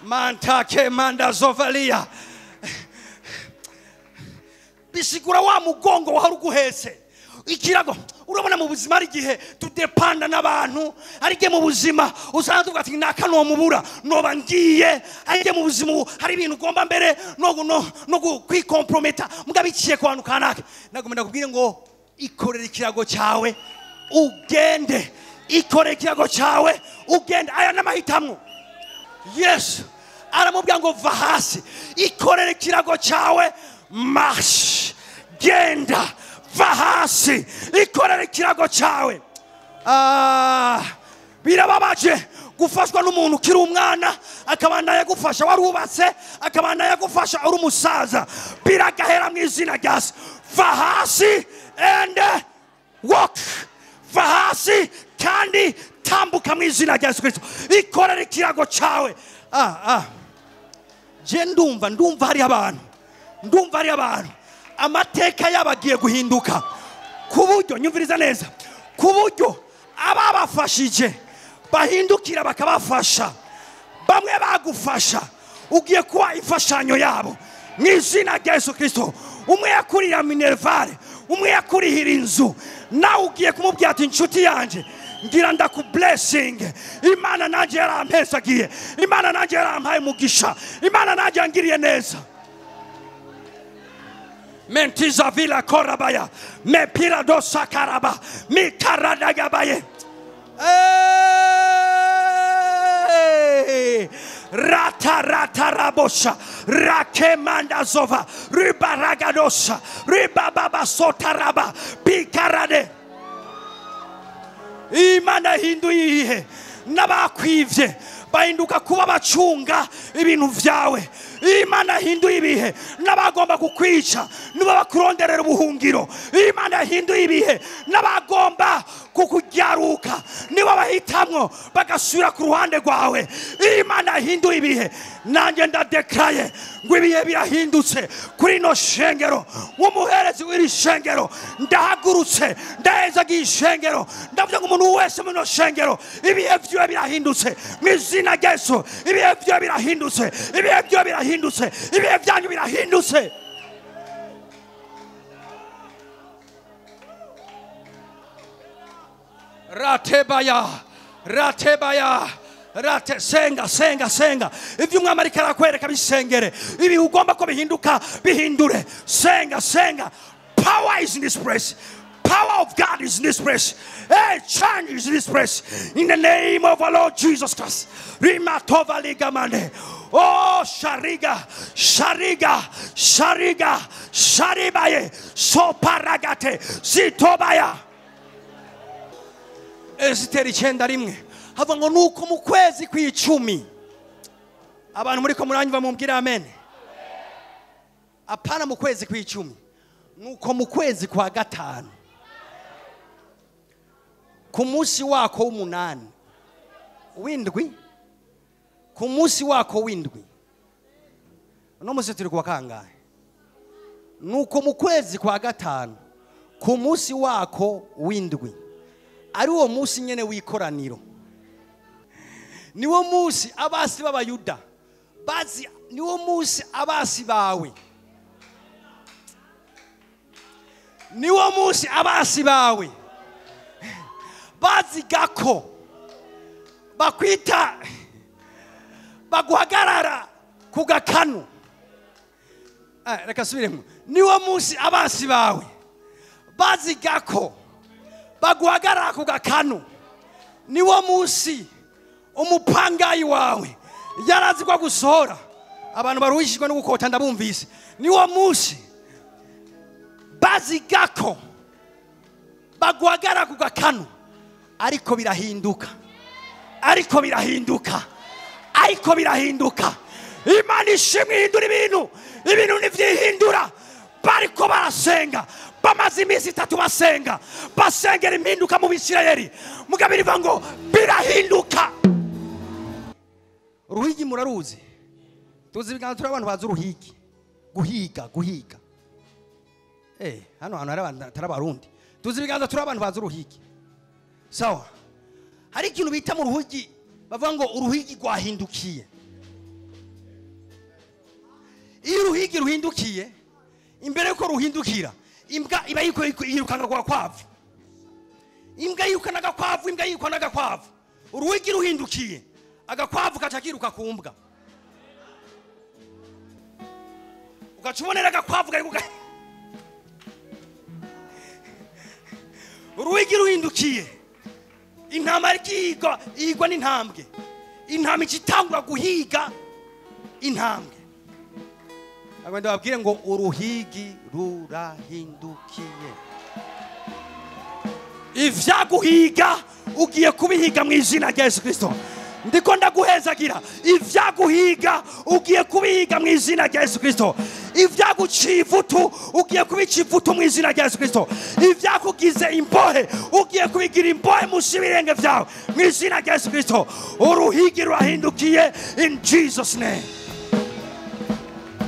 mantake mandazovalia. Bisigura wa mugongo wahora uguhetse. Ikirago urabona mu buzima ari gihe tudepanda n'abantu, ari gihe mu buzima usanga tuvuga ati naka no mubura noba ngiye, ari gihe mu buzima hari ibintu ugomba mbere no kwikomprometa mugabiciye ku bantu kanaka. Nagomba ndakubwire ngo ikorera ikirago cyawe ugende, ikorera ikirago cyawe ugende. Aya n'amahitamwo. Yesu aramubwira ngo va hasi, ikorera ikirago cyawe, marche, genda. Va hasi, ikorera ikirago cyawe. Birababaje gufashwa n'umuntu ukiri umwana akabanda yagufasha warubatse, akabanda yagufasha uri umusaza. Biragahera mu izina rya Yesu. Va hasi and walk. Va hasi kandi tambuka mu izina rya Yesu Kristo. Ikorera ikirago cyawe. Je ndumva hari abantu. Ndumva hari abantu. Amateka yabagiye guhinduka ku buryo, nyumviriza neza, ku buryo ababafashije bahindukira bakabafasha. Bamwe bagufasha ugiye kuba imfashanyo yabo mu izina rya Yesu Kristo. Umwe yakurira minervare, umwe yakurihira inzu, nawe ugiye kumubwira ati inshuti yanje ngira ndaku blessing. Imana nanjye yarampesagiye, Imana nanjye yarampaye umugisha, Imana nanjye yangiriye neza. Mentiza vila korabaya, mepira dosa karaba, mikaradagabaye. Rata rata rabosha, rakemanda zova, ribaragadosa, ribababa sotaraba, bikarade. Imana hinduye n'abakwivye bahinduka kuba bacunga ibintu vyawe. Imana hinduye ibihe n'abagomba kukwica nibo bakuronderera ubuhungiro. Imana hinduye ibihe n'abagomba kukujyaruka nibo bahitamwo bagasubira ku ruhande rwawe. Imana hinduye ibihe. Nanjye ndadekaye ngo ibihe birahindutse kuri no shengero. Nk'umuherezi w'iri shengero ndahagurutse, ndahezagiye ishengero, ndavuga ngo umuntu wese muri no shengero ibihe vyiwe birahindutse mu izina rya Yesu. Ibihe vyiwe birahindutse, ibihe vyiwe birahindutse, ibihe byanyu birahindutse. Ratebaya, ratebaya, Rate senga senga senga. Ibyo umwami ariko arakwereka bisengere. Ibi ugomba ko bihinduka bihindure. Senga senga. Power is in this place. Power of God is in this place. Hey, change is in this place. In the name of our Lord Jesus Christ. Rimatova ligamande. Oh, shariga, shariga, shariga, sharibaye, soparagate, zitobaya. Esiteri 91. Havuga ngo nuko mu kwezi kw'icumi. Abantu muri ko muranyumva mumbwira amen. Apana mu kwezi kw'icumi. Nuko mu kwezi kwa gatanu. Ku munsi wako w'umunani. W'indwi. Ku munsi wako w'indwi. Uno munsi turi kuwa kangahe? Nuko mu kwezi kwa gatanu. Ku munsi wako w'indwi. Ari uwo munsi nyene w'ikoraniro. Niwo munsi abasi b'abayuda bazi, niwo munsi abasi bawe, niwo munsi abasi bawe bazigako bakwita baguhagarara ku gakanu. Reka subiremo. Niwo munsi abasi bawe bazigako baguhagarara ku gakanu. Niwo munsi umupangayi wawe yarazi kwa gusohora abantu baruhishijwe no gukota ndabumvise. Niwo munsi bazigako baguhagara ku gakanu. Ariko birahinduka, ariko birahinduka, ariko birahinduka. Imana ishimwe ihindura ibintu. Ibintu ntivyihindura. Bariko barasenga, bamaze iminsi itatu basenga, basengera impinduka mu Bisirayeli. Mugabo rivuga ngo birahinduka. Uruhigi muraruzi. Tuzi ibiganza turi abantu bazi uruhigi. Guhiga, guhiga. Hano hantu hari abantu atari abarundi. Tuzi ibiganza turi abantu bazi uruhigi. Sawa. Hari ikintu bita mu ruhigi, bavuga ngo uruhigi rwahindukiye. Iyo uruhigi ruhindukiye, imbere yuko ruhindukira, imbwa iba yirukana agakwavu. Imbwa yirukana agakwavu, imbwa yirukana agakwavu. Uruhigi ruhindukiye, agakwavu kaca kiruka ku mbwa. Ugaca ubonera agakwavu kari kuga. Uruhigi ruhindukiye, intama ariko ihigwa n'intambwe. Intama ikitangura guhiga intambwe. Agwenda babwire ngo uruhigi rurahindukiye. Ivyaguhiga ugiye kubihiga mu izina rya Yesu Kristo. Ndiko ndaguhezagira. Ivyaguhiga ugiye kubihiga mu izina rya Yesu Kristo. Ivyaguciye ivutu ugiye kubica ivutu mu izina rya Yesu Kristo. Ivyakugize imbohe ugiye kubigira imbohe munsi y'ibirenge vyawe mu izina rya Yesu Kristo. Uruhigi rurahindukiye in Jesus name.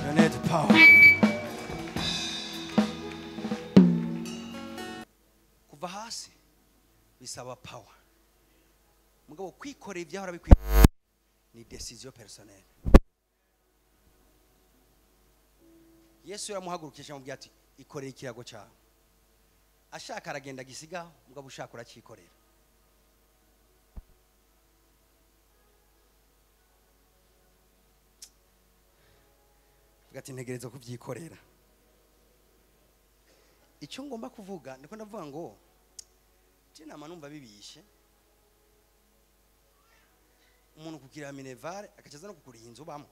You need power. Kuva hasi bisaba power. Mugabo kwikorera ivyahora bikwiye ni decision personnelle. Yesu yaramuhagurukije amubwira ati ikorera ikirago cyawe. Ashaka aragenda gisigaho, mugabo ushaka uracikorera. Ati ntegereza kuvyikorera. Icyo ngomba kuvuga niko ndavuga ngo je nama numva bibishe umuntu kugira minevare akacaza no kukuriha inzu bamo.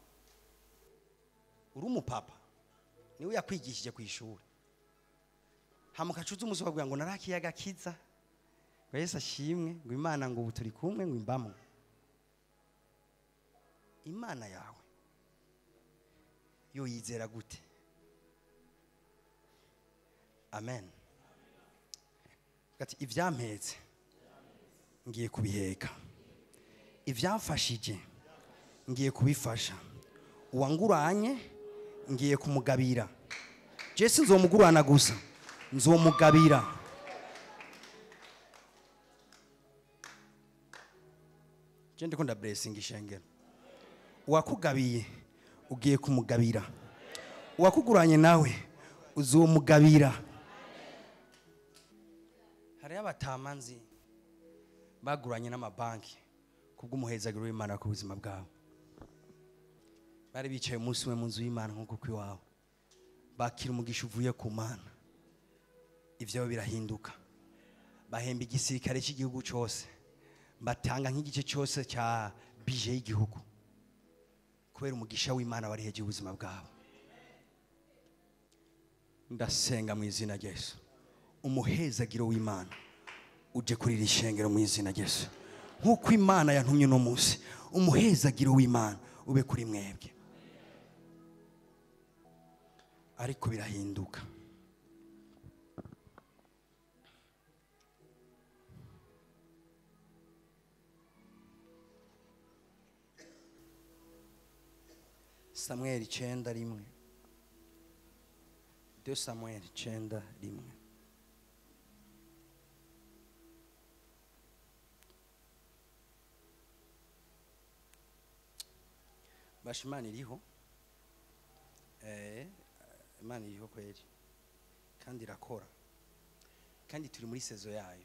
Uri umupapa niwe yakwigishije ku ishuri, hamukacuza umuzi bakubwira ngo narakiyaga kiza, ngo Yesu ashimwe, ngo Imana ngo ubu turi kumwe, ngo imbamo. Imana yawe yo yizera gute? Amen. Ati ibyampetse ngiye kubiheka, ibyamfashije ngiye kubifasha, uwanguranye ngiye kumugabira. Jesu nzomugurana gusa, nzomugabira. Je ndikunda blessing ishengero. Uwakugabiye ugiye kumugabira, uwakuguranye nawe uzomugabira. Hari abatamanzi baguranye n'amabanki ku Kubw'umuhezagiro w'Imana ku buzima bwawe. Bari bicaye umunsi umwe mu nzu y'Imana nk'uko kwiwawe, bakira umugisha uvuye ku Mana, ivyabo birahinduka, bahemba igisirikare cy'igihugu cyose, batanga nk'igice cyose cya bije y'igihugu, kubera umugisha w'Imana wari hejuru ubuzima bwabo. Ndasenga mu izina rya Yesu, umuhezagiro w'Imana uje kuri iri shengero mu izina rya Yesu. Nk'uko Imana yantumye uno munsi, umuhezagiro w'Imana ube kuri mwebwe. Ariko birahinduka. Samuel 9:1. 2 Samuel 9:1. Basha Imana iriho. Imana iriho kweri, kandi irakora, kandi turi muri sezo yayo.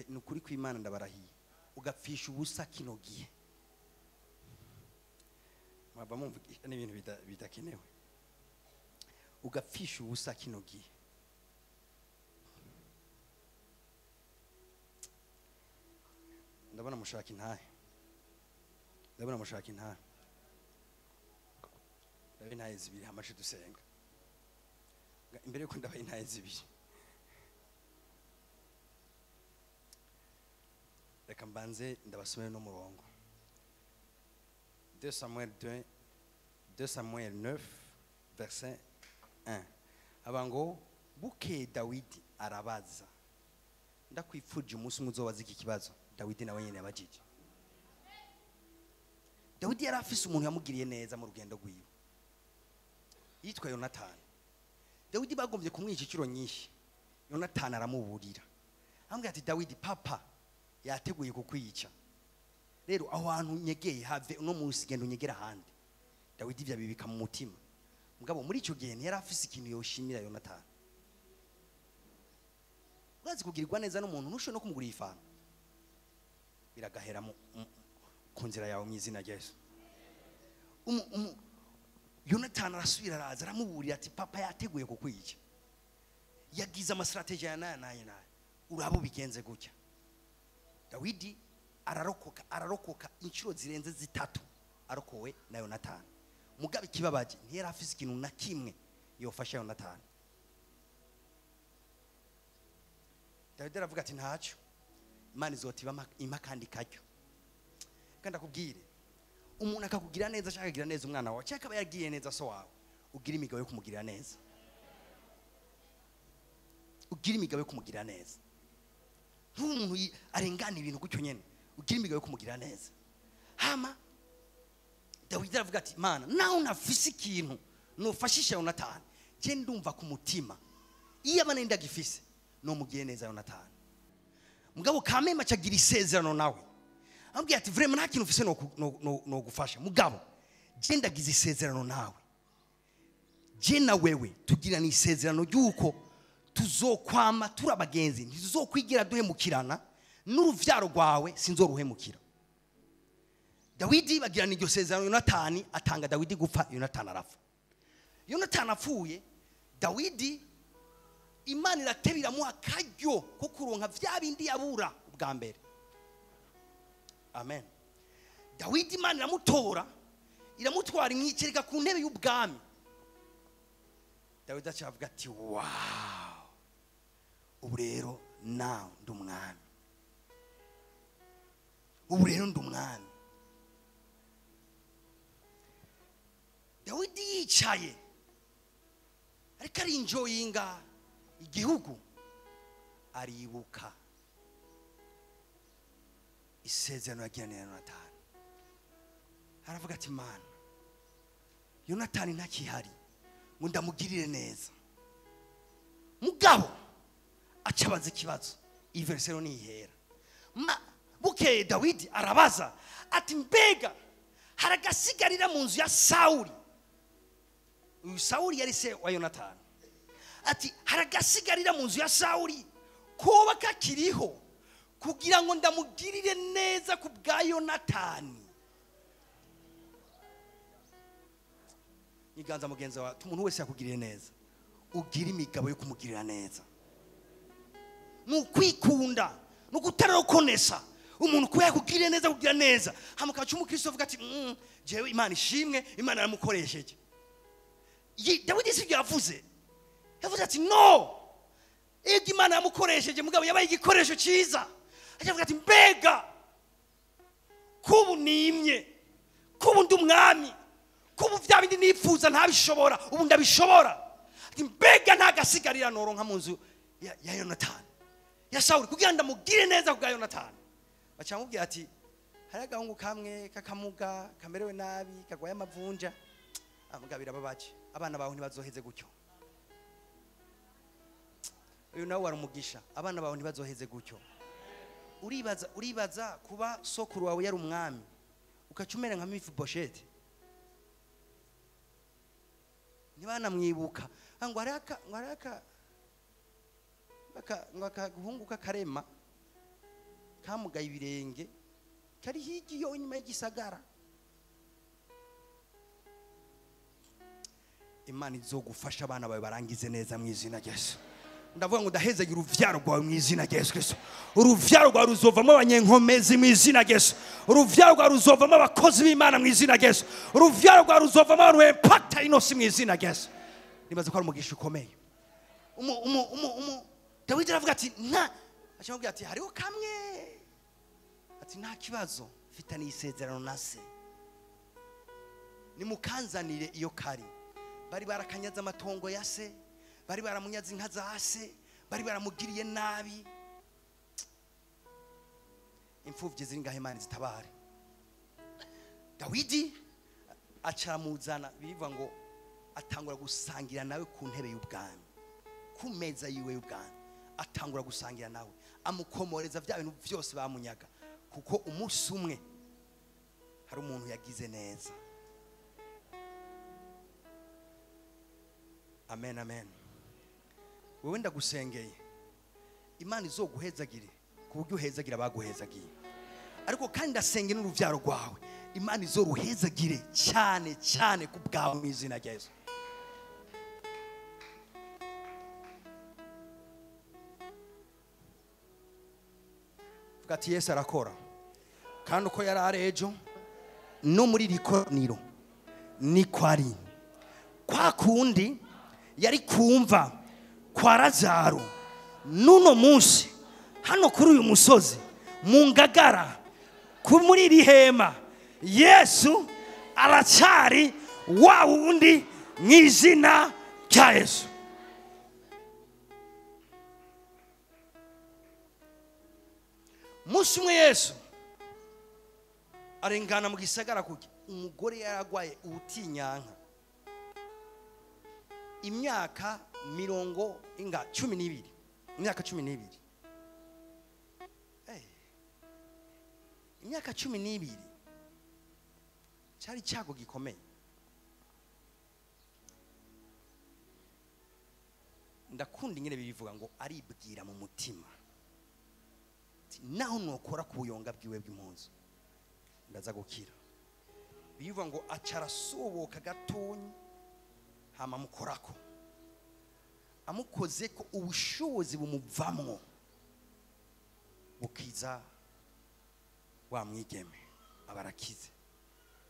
Ni ukuri kw'Imana ndabarahiye, ugapfisha ubusa kino gihe mwaba mumvugisha n'ibintu bidakenewe. Ugapfisha ubusa kino gihe. Ndabona mushaka intahe, ndabona mushaka intahe, ndabe intahe zibiri hamace dusenga. Imbere yuko ndabaye intahe zibiri, reka mbanze ndabasomere no murongo. 2 Samuel 2, 2 Samuel 9 verset 1. Abango bukeye Dawidi arabaza. Ndakwifuje umunsi umwe uzobaza iki kibazo Dawidi nawe nyene yabajije. Dawidi yari afise umuntu yamugiriye neza mu rugendo rwiwe, yitwa Yonatani. Dawidi bagombye kumwica inshuro nyinshi, Yonatani aramuburira, amubwira ati Dawidi, papa yateguye kukwica, rero aho hantu unyegeye have uno munsi, genda unyegera ahandi. Dawidi ivyo abibika mu mutima. Mugabo muri ico gihe ntiyari afise ikintu yoshimira Yonatani. Urazi kugirirwa neza n'umuntu ntushobore no kumugurira ifanta, biragahera ku nzira yawe mu izina rya Yesu. Yonatani arasubira araza aramuburira ati papa yateguye kukwica, yagize amastrategie ya naya naya naya, urabo bigenze gutya. Dawidi ararokoka, ararokoka inshuro zirenze zitatu arokowe na Yonatani. Mugabe ikibabaje ntiyari afise ikintu na kimwe yofasha Yonatani. Dawidi aravuga ati ntacyo, Imana izotiba impa kandi karyo. Kandi akubwire, umuntu akakugira neza ashaka kugira neza umwana wawe, cyangwa akaba yagiye neza so wawe, ugira imigabo yo kumugirira neza. Ugira imigabo yo kumugirira neza. Nk'umuntu arengana ibintu gutyo nyene, ugira imigabo yo kumugirira neza. Hama Dawidi aravuga ati Mana, nawe unafise ikintu nufashisha Yonatani, je ndumva ku mutima iyo abana ndagifise nomugire neza Yonatani. Mugabo kamema acagira isezerano nawe, ambwira ati vraiment nta kintu ufise no gufasha, mugabo je ndagize isezerano nawe, je na wewe tugirana isezerano ry'uko tuzokwama turi abagenzi, ntituzokwigira duhemukirana, n'uruvyaro rwawe sinzoruhemukira. Dawidi bagirana iryo sezerano, Yonatani atanga Dawidi gupfa, Yonatani arapfa. Yonatani apfuye, Dawidi Imana irateba iramuha akaryo ko kuronka vya bindi yabura ubwa mbere. Amen. Dawidi Imana iramutora, iramutwara imwicereka ku ntebe y'ubwami. Dawidi acavuga ati wow, ubu rero nawe ndi umwami, ubu rero ndi umwami. Dawidi yicaye ariko arinjoyinga igihugu, aribuka isezerano yagiranye na Yonatani. Aravuga ati Mana, Yonatani ntakihari ngo ndamugirire neza. Mugabo acabaza ikibazo, iyi verse rero nihera. Bukeye Dawidi arabaza ati mbega haragasigarira mu nzu ya Sawuli? Uyu Sawuli yari se wa Yonatani. Ati haragasigarira mu nzu ya Sawuli koba kakiriho Kugira ngo ndamugirire neza ku bwa Yonatani. Nyiganza mugenzi wawe, umuntu wese yakugiriye neza, ugira imigabo yo kumugirira neza. Ni ukwikunda, ni ukutarakonesa umuntu kuba yakugiriye neza, kugira neza. Hamuka cy'umukristo avuga ati jewe Imana ishimwe, Imana yaramukoresheje. Dawidi si ibyo yavuze. Yavuze ati no, ego Imana yamukoresheje, mugabo yabaye igikoresho cyiza. Avuga ati mbega kubu nimye, kubu ndi umwami, kubu bya bindi nifuza ntabishobora, ubu ndabishobora. Ati mbega ntagasigarira noronka mu nzu ya Yonatani, ya Sawuli, kugira ndamugire neza ku bwa Yonatani. Bacamubwira ati hari agahungu kamwe kakamuga kamerewe nabi, kagwaye amavunja. Amugabira babaje, abana bawe ntibazoheze gutyo. Uyu nawe warumugisha, abana bawe ntibazoheze gutyo. Uribaza kuba sokuru wawe yari umwami, ukacumera nka Mefibosheti. Ntibanamwibuka ngo araka ngo akaguhungu kakarema kamugaye ibirenge kari higiyo inyuma y'igisagara. Imana izogufasha abana bawe barangize neza mu izina rya Yesu. Ndavuga ngo ndahezagira uruvyaro rwawe mu izina rya Yesu Kristo. Uruvyaro rwawe ruzovamo abanyenkomezi mu izina rya Yesu. Uruvyaro rwawe ruzovamo abakozi b'Imana mu izina rya Yesu. Uruvyaro rwawe ruzovamo abantu b'impakta inosi mu izina rya Yesu. Nibaza ko ari umugisha ukomeye. Dawidi aravuga ati nta, acamubwira ati hariho kamwe, ati nta kibazo mfitaniye isezerano na se, nimukanzanire iyo kari. Bari barakanyaze amatongo ya se, bari baramunyaze inka za se, bari baramugiriye nabi. Imfuvyi ziri ngaho, Imana zitabare. Dawidi acaramuzana, bivuga ngo atangura gusangira nawe ku ntebe y'ubwami, ku meza yiwe y'ubwami. Atangura gusangira nawe, amukomoreza bya bintu byose bamunyaga, kuko umunsi umwe hari umuntu yagize neza. Amen, amen. Wewe ndagusengeye, Imana izoguhezagire ku buryo uhezagira abaguhezagiye. Ariko kandi ndasenge n'uruvyaro rwawe, Imana izoruhezagire cyane cyane ku bwawe mu izina rya Yesu. Vuga ati Yesu arakora, kandi uko yari ari ejo no muri rikoraniro niko ari. Kwa kundi yari kumva kwa Lazaro, nuno munsi hano kuri uyu musozi mu Ngagara muri iri hema, Yesu aracyari wa wundi mu izina rya Yesu. Munsi umwe Yesu arengana mu gisagara kuki umugore yaragwaye ubutinyanka imyaka 12, imyaka 12. Imyaka 12 cyari cyago gikomeye. Ndakunda ingene bivuga ngo aribwira mu mutima naho nokora ku buyonga bwiwe bw'impunzi ndaza gukira. Bivuga ngo acarasuboka gatonyi hama mukorako, amukoze ko ubushobozi bumuvamwo bukiza wa mwigeme, abarakize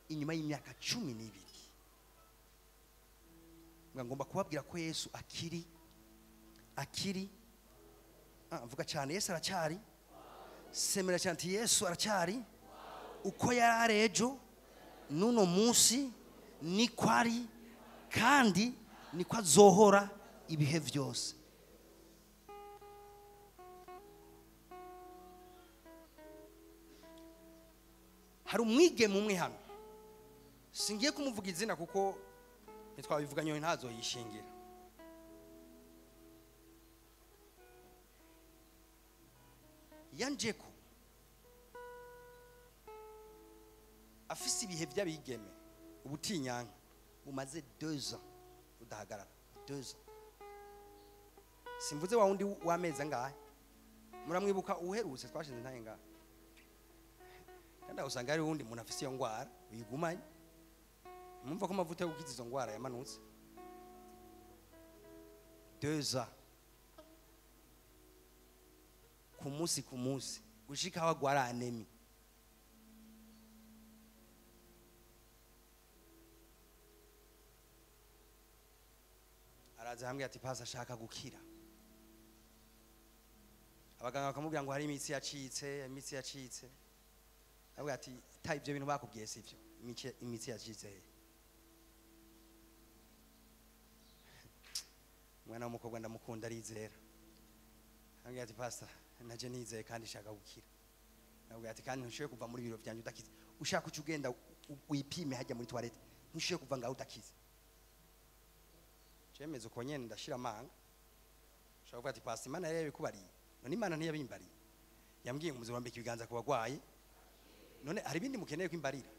inyuma y'imyaka 12. Ngomba kubabwira ko Yesu akiri mvuga cyane, Yesu aracyari. Semera cyane ati Yesu aracyari uko yari ejo n'uno munsi niko ari, kandi niko azohora ibihe byose. Hari umwigeme umwe hano, singiye kumuvuga izina kuko ntitwabivuganye ntazo yishingira. Yanjeko afise ibihe by'abigeme ubutinyanka bumaze 2 ans udahagarara 2 ans. Simvuze wa wundi w'amezi angahe, Muramwibuka uherutse twashinze ntaye ngaha. Kandi aho usanga hari uwundi muntu afise iyo ngwara uyigumanye. Mumva ko amavuta yo gukiza izo ngwara yamanutse. 2 ans. Ku munsi ku munsi gushika aho agwara anemi. Araza hamwe ati pasa ashaka gukira. Abaganga bakamubwira ngo hari imitsi yacitse, imitsi yacitse. Avuga ati ta ibyo bintu bakubwiye sivyo, imitsi yacitse. Umwana w'umukobwa ndamukunda arizera. Avuga ati pastor naje nizeye kandi shaka gukira. Avuga ati kandi ntushoye kuva muri biro byanje udakize. Ushaka uca ugenda wipime hajya muri toilette, ntushoye kuva ngaho udakize. Cemeze uko nyene ndashira amanga. Ushaka kuvuga ati pastor Imana yari yabikubariye. None Imana ntiyabimbariye. Yambwiye ngo muzobambike ibiganza ku bagwayi. None hari ibindi mukeneye kwimbarira.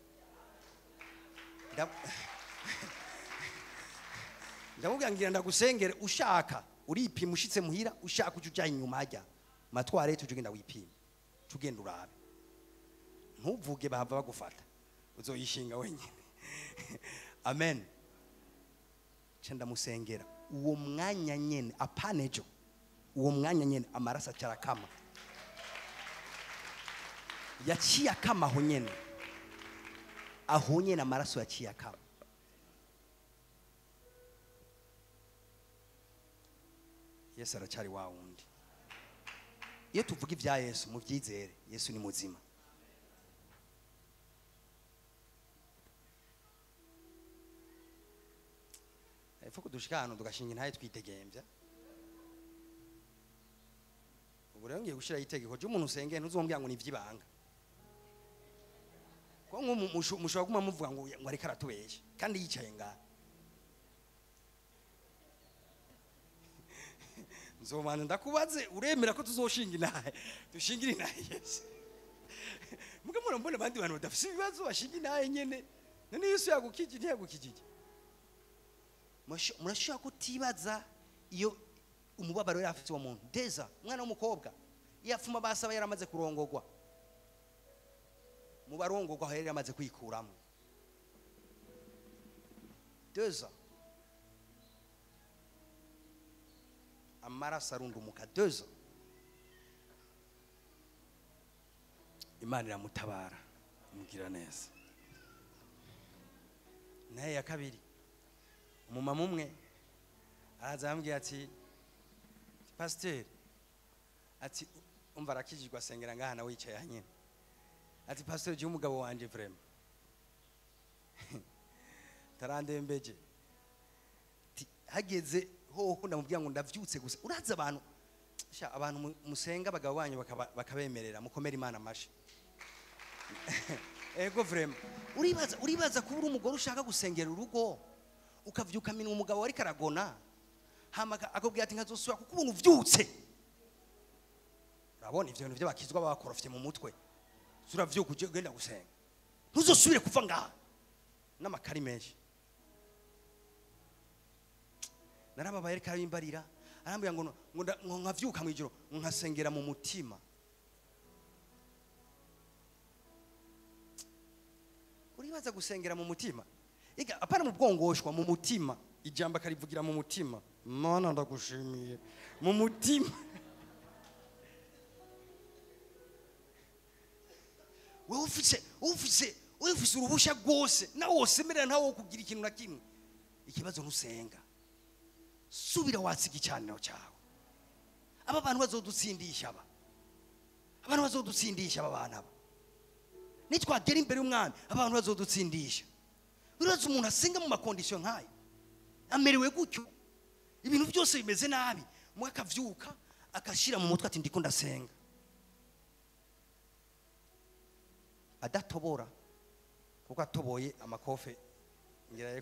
Ndamubwira ngira ndagusengere ushaka uripima ushitse muhira, ushaka uca uja inyuma hajya matware tuje ugenda wipima, tugenda urabe. Ntuvuge bahava bagufata, uzoyishinga wenyine. Amen. Nca ndamusengera uwo mwanya nyene, apanejo uwo mwanya nyene amaraso acarakama. Yaciye akama aho nyene, aho nyene amaraso yaciye akama. Yesu aracyari wa wundi. Iyo tuvuga ibya Yesu mubyizere, Yesu ni muzima. Epfo kudushika hano tugashinga intaye twitegembya. Ubu rero ngiye gushira itegeko ry'umuntu usengeye ntuzombwira ngo ni ivy'ibanga. Ko mushobora kuguma muvuga ngo ariko aratubesha kandi yicaye ngaha. Nzomana ndakubaze uremera ko tuzoshinga intahe, dushingira intahe Yesu. Muga murambona abandi bantu badafise ibibazo bashinga intahe nyene. None Yesu yagukijije ntiyagukijije? Murashobora kutibaza iyo umubabaro yari afite uwo muntu. Deza umwana w'umukobwa iyo afuma basaba yaramaze kurongogwa, mu barongogwa aho yari yamaze kwikuramo. Deza amaraso arundumuka. Deza Imana iramutabara imugira neza. Naye ya kabiri, umumama umwe araza ambwira ati pasteur, ati umva arakijijwe asengera ngaha nawe yicaye hanyene. Ati pasteur je umugabo wanje vraiment tarandembeje. Hageze hoho ndamubwira ngo ndavyutse gusa. Uraza abantu sha abantu musenga abagabo banyu bakabemerera mukomera Imana amashi. Ego vraiment uribaza kuba umugore ushaka gusengera urugo ukavyuka minwa umugabo wari karagona hama akubwira ati nkazosubira kuko ubuntu uvyutse. Urabona ivyo bintu by'abakizwa babakorofye mu mutwe. Uravyuka uje ugenda gusenga, ntuzosubire kuva ngaha n'amakari menshi. Narababaye ariko arabimbarira, arambwira ngo nkavyuka mwijoro nkasengera mu mutima. Uribaza gusengera mu mutima? Ega apana mu bwongoshwa, mu mutima. Ijambo akarivugira mu mutima. Mana ndagushimiye mu mutima. Wewe ufise uruhusha rwose, nawe wosemerera ntawe wo kugira ikintu na kimwe. Ikibazo ntusenga. Subira watsi igicaniro cyawe. Aba bantu bazodutsindisha aba. Abantu bazodutsindisha aba bana aba. Nitwagera imbere y'umwami, abantu bazodutsindisha. Urazi umuntu asenga mu makondisiyo nkayo, amerewe gutyo, ibintu byose bimeze nabi, mwe akavyuka akashira mu mutwe ati ndiko ndasenga. Adatobora kuko atoboye amakofe ngira ye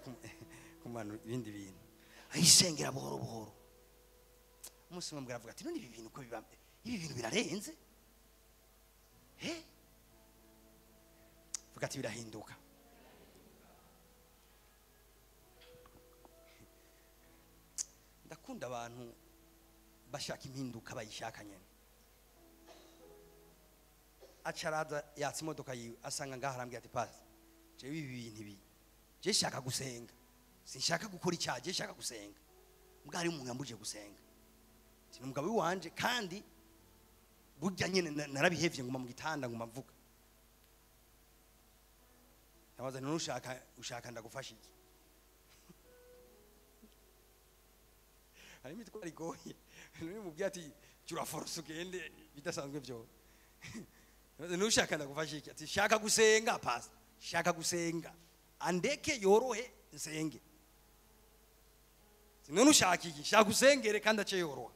kumanu ibindi bintu. Ayisengera buhoro buhoro. Umunsi umwe avuga ati none ibi bintu ko biba, ibi bintu birarenze. He? Vuga ati birahinduka. Ndakunda abantu bashaka impinduka bayishaka nyene. Acaraza yatsa imodoka yiwe, asanga ngaha, arambwira ati: "Pasi, jewe ibi bintu ibi, je shaka gusenga, sinshaka gukora icyaha, je shaka gusenga, mbwa hari umuntu yambujije gusenga." Ati: "Ni umugabo wanje, kandi burya nyene narabihevye, nguma mu gitanda, nguma mvuga." Ndabaza none ushaka ndagufasha iki? Hari imitwaro igoye, none mubwiye ati: "Jura force ugende," bidasanzwe byo. "Nushaka ndagufasha iki?" Ati: "Shaka gusenga, pastor, shaka gusenga, andeke yorohe nsenge." Ati: "None ushaka iki?" "Shaka usengere kandi ace yoroha."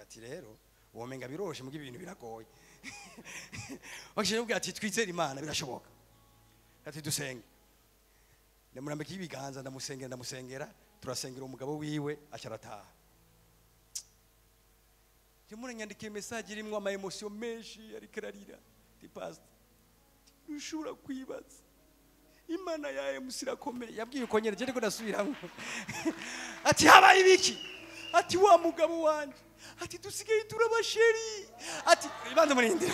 Ati: "Rero womenga biroshe, muga ibintu biragoye." Wakishije ati: "Twizere Imana, birashoboka." Ati: "Dusenge." Ndamurambika ibiganza, ndamusengera, ndamusengera, turasengera umugabo wiwe, acarataha. Ndimo message irimwo ama émotions menshi, ariko ararira, ati: "Pastor, ntushobora kwibaza, Imana ya MC irakomeye." Yabwiye uko nyene, je ndiko ndasubiramwo. Ati: "Habaye ibiki?" Ati: "Wa mugabo wanje," ati, "dusigaye turaba chéri." Ati: "Ibanza murindira."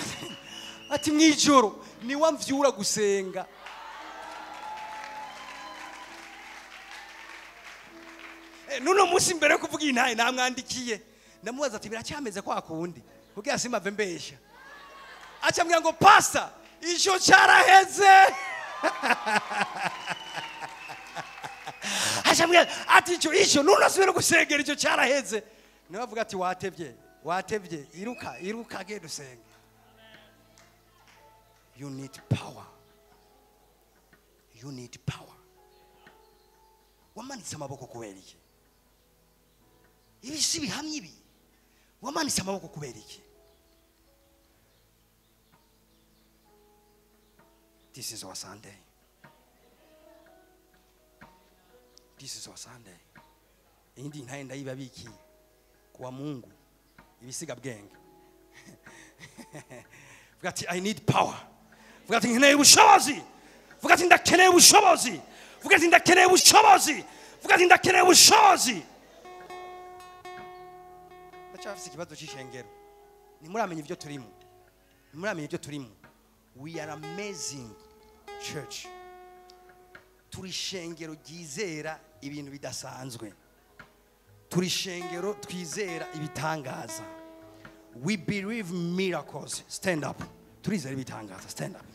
Ati: "Mwijoro ni wamvyura gusenga." Nuno munsi mbere yo kuvuga iyi ntaye namwandikiye, ndamubaza ati: "Biracyameze kwa kundi?" Kugira simave mbesha. Acambwira ngo: "Pastor, ico caraheze." Acambwira ati: Ico nuno asubira gusengera, ico caraheze." Niwe avuga ati: "Watevye, watevye, iruka, iruka, genda usenge." You need power, you need power. Wamanitse amaboko kubera iki? Ibi si bihamye ibi? Wamanitse amaboko kubera iki? This is our Sunday, this is our Sunday. Iyindi ntaye ndayibabikiye kuwa Mungu, ibisiga bwenge. Vuga ati: "I need power." Vuga ati: "Nkeneye ubushobozi." Vuga ati: "Ndakeneye ubushobozi." Vuga ati: "Ndakeneye ubushobozi." Vuga ati: "Ndakeneye ubushobozi." Ndacyafise ikibazo cy'ishengero, ntimuramenya ibyo turimo, ntimuramenya ibyo turimo. We are amazing church. Turi ishengero ryizera ibintu bidasanzwe, turi ishengero twizera ibitangaza. We believe miracles. Stand up. Turizera ibitangaza. Stand up.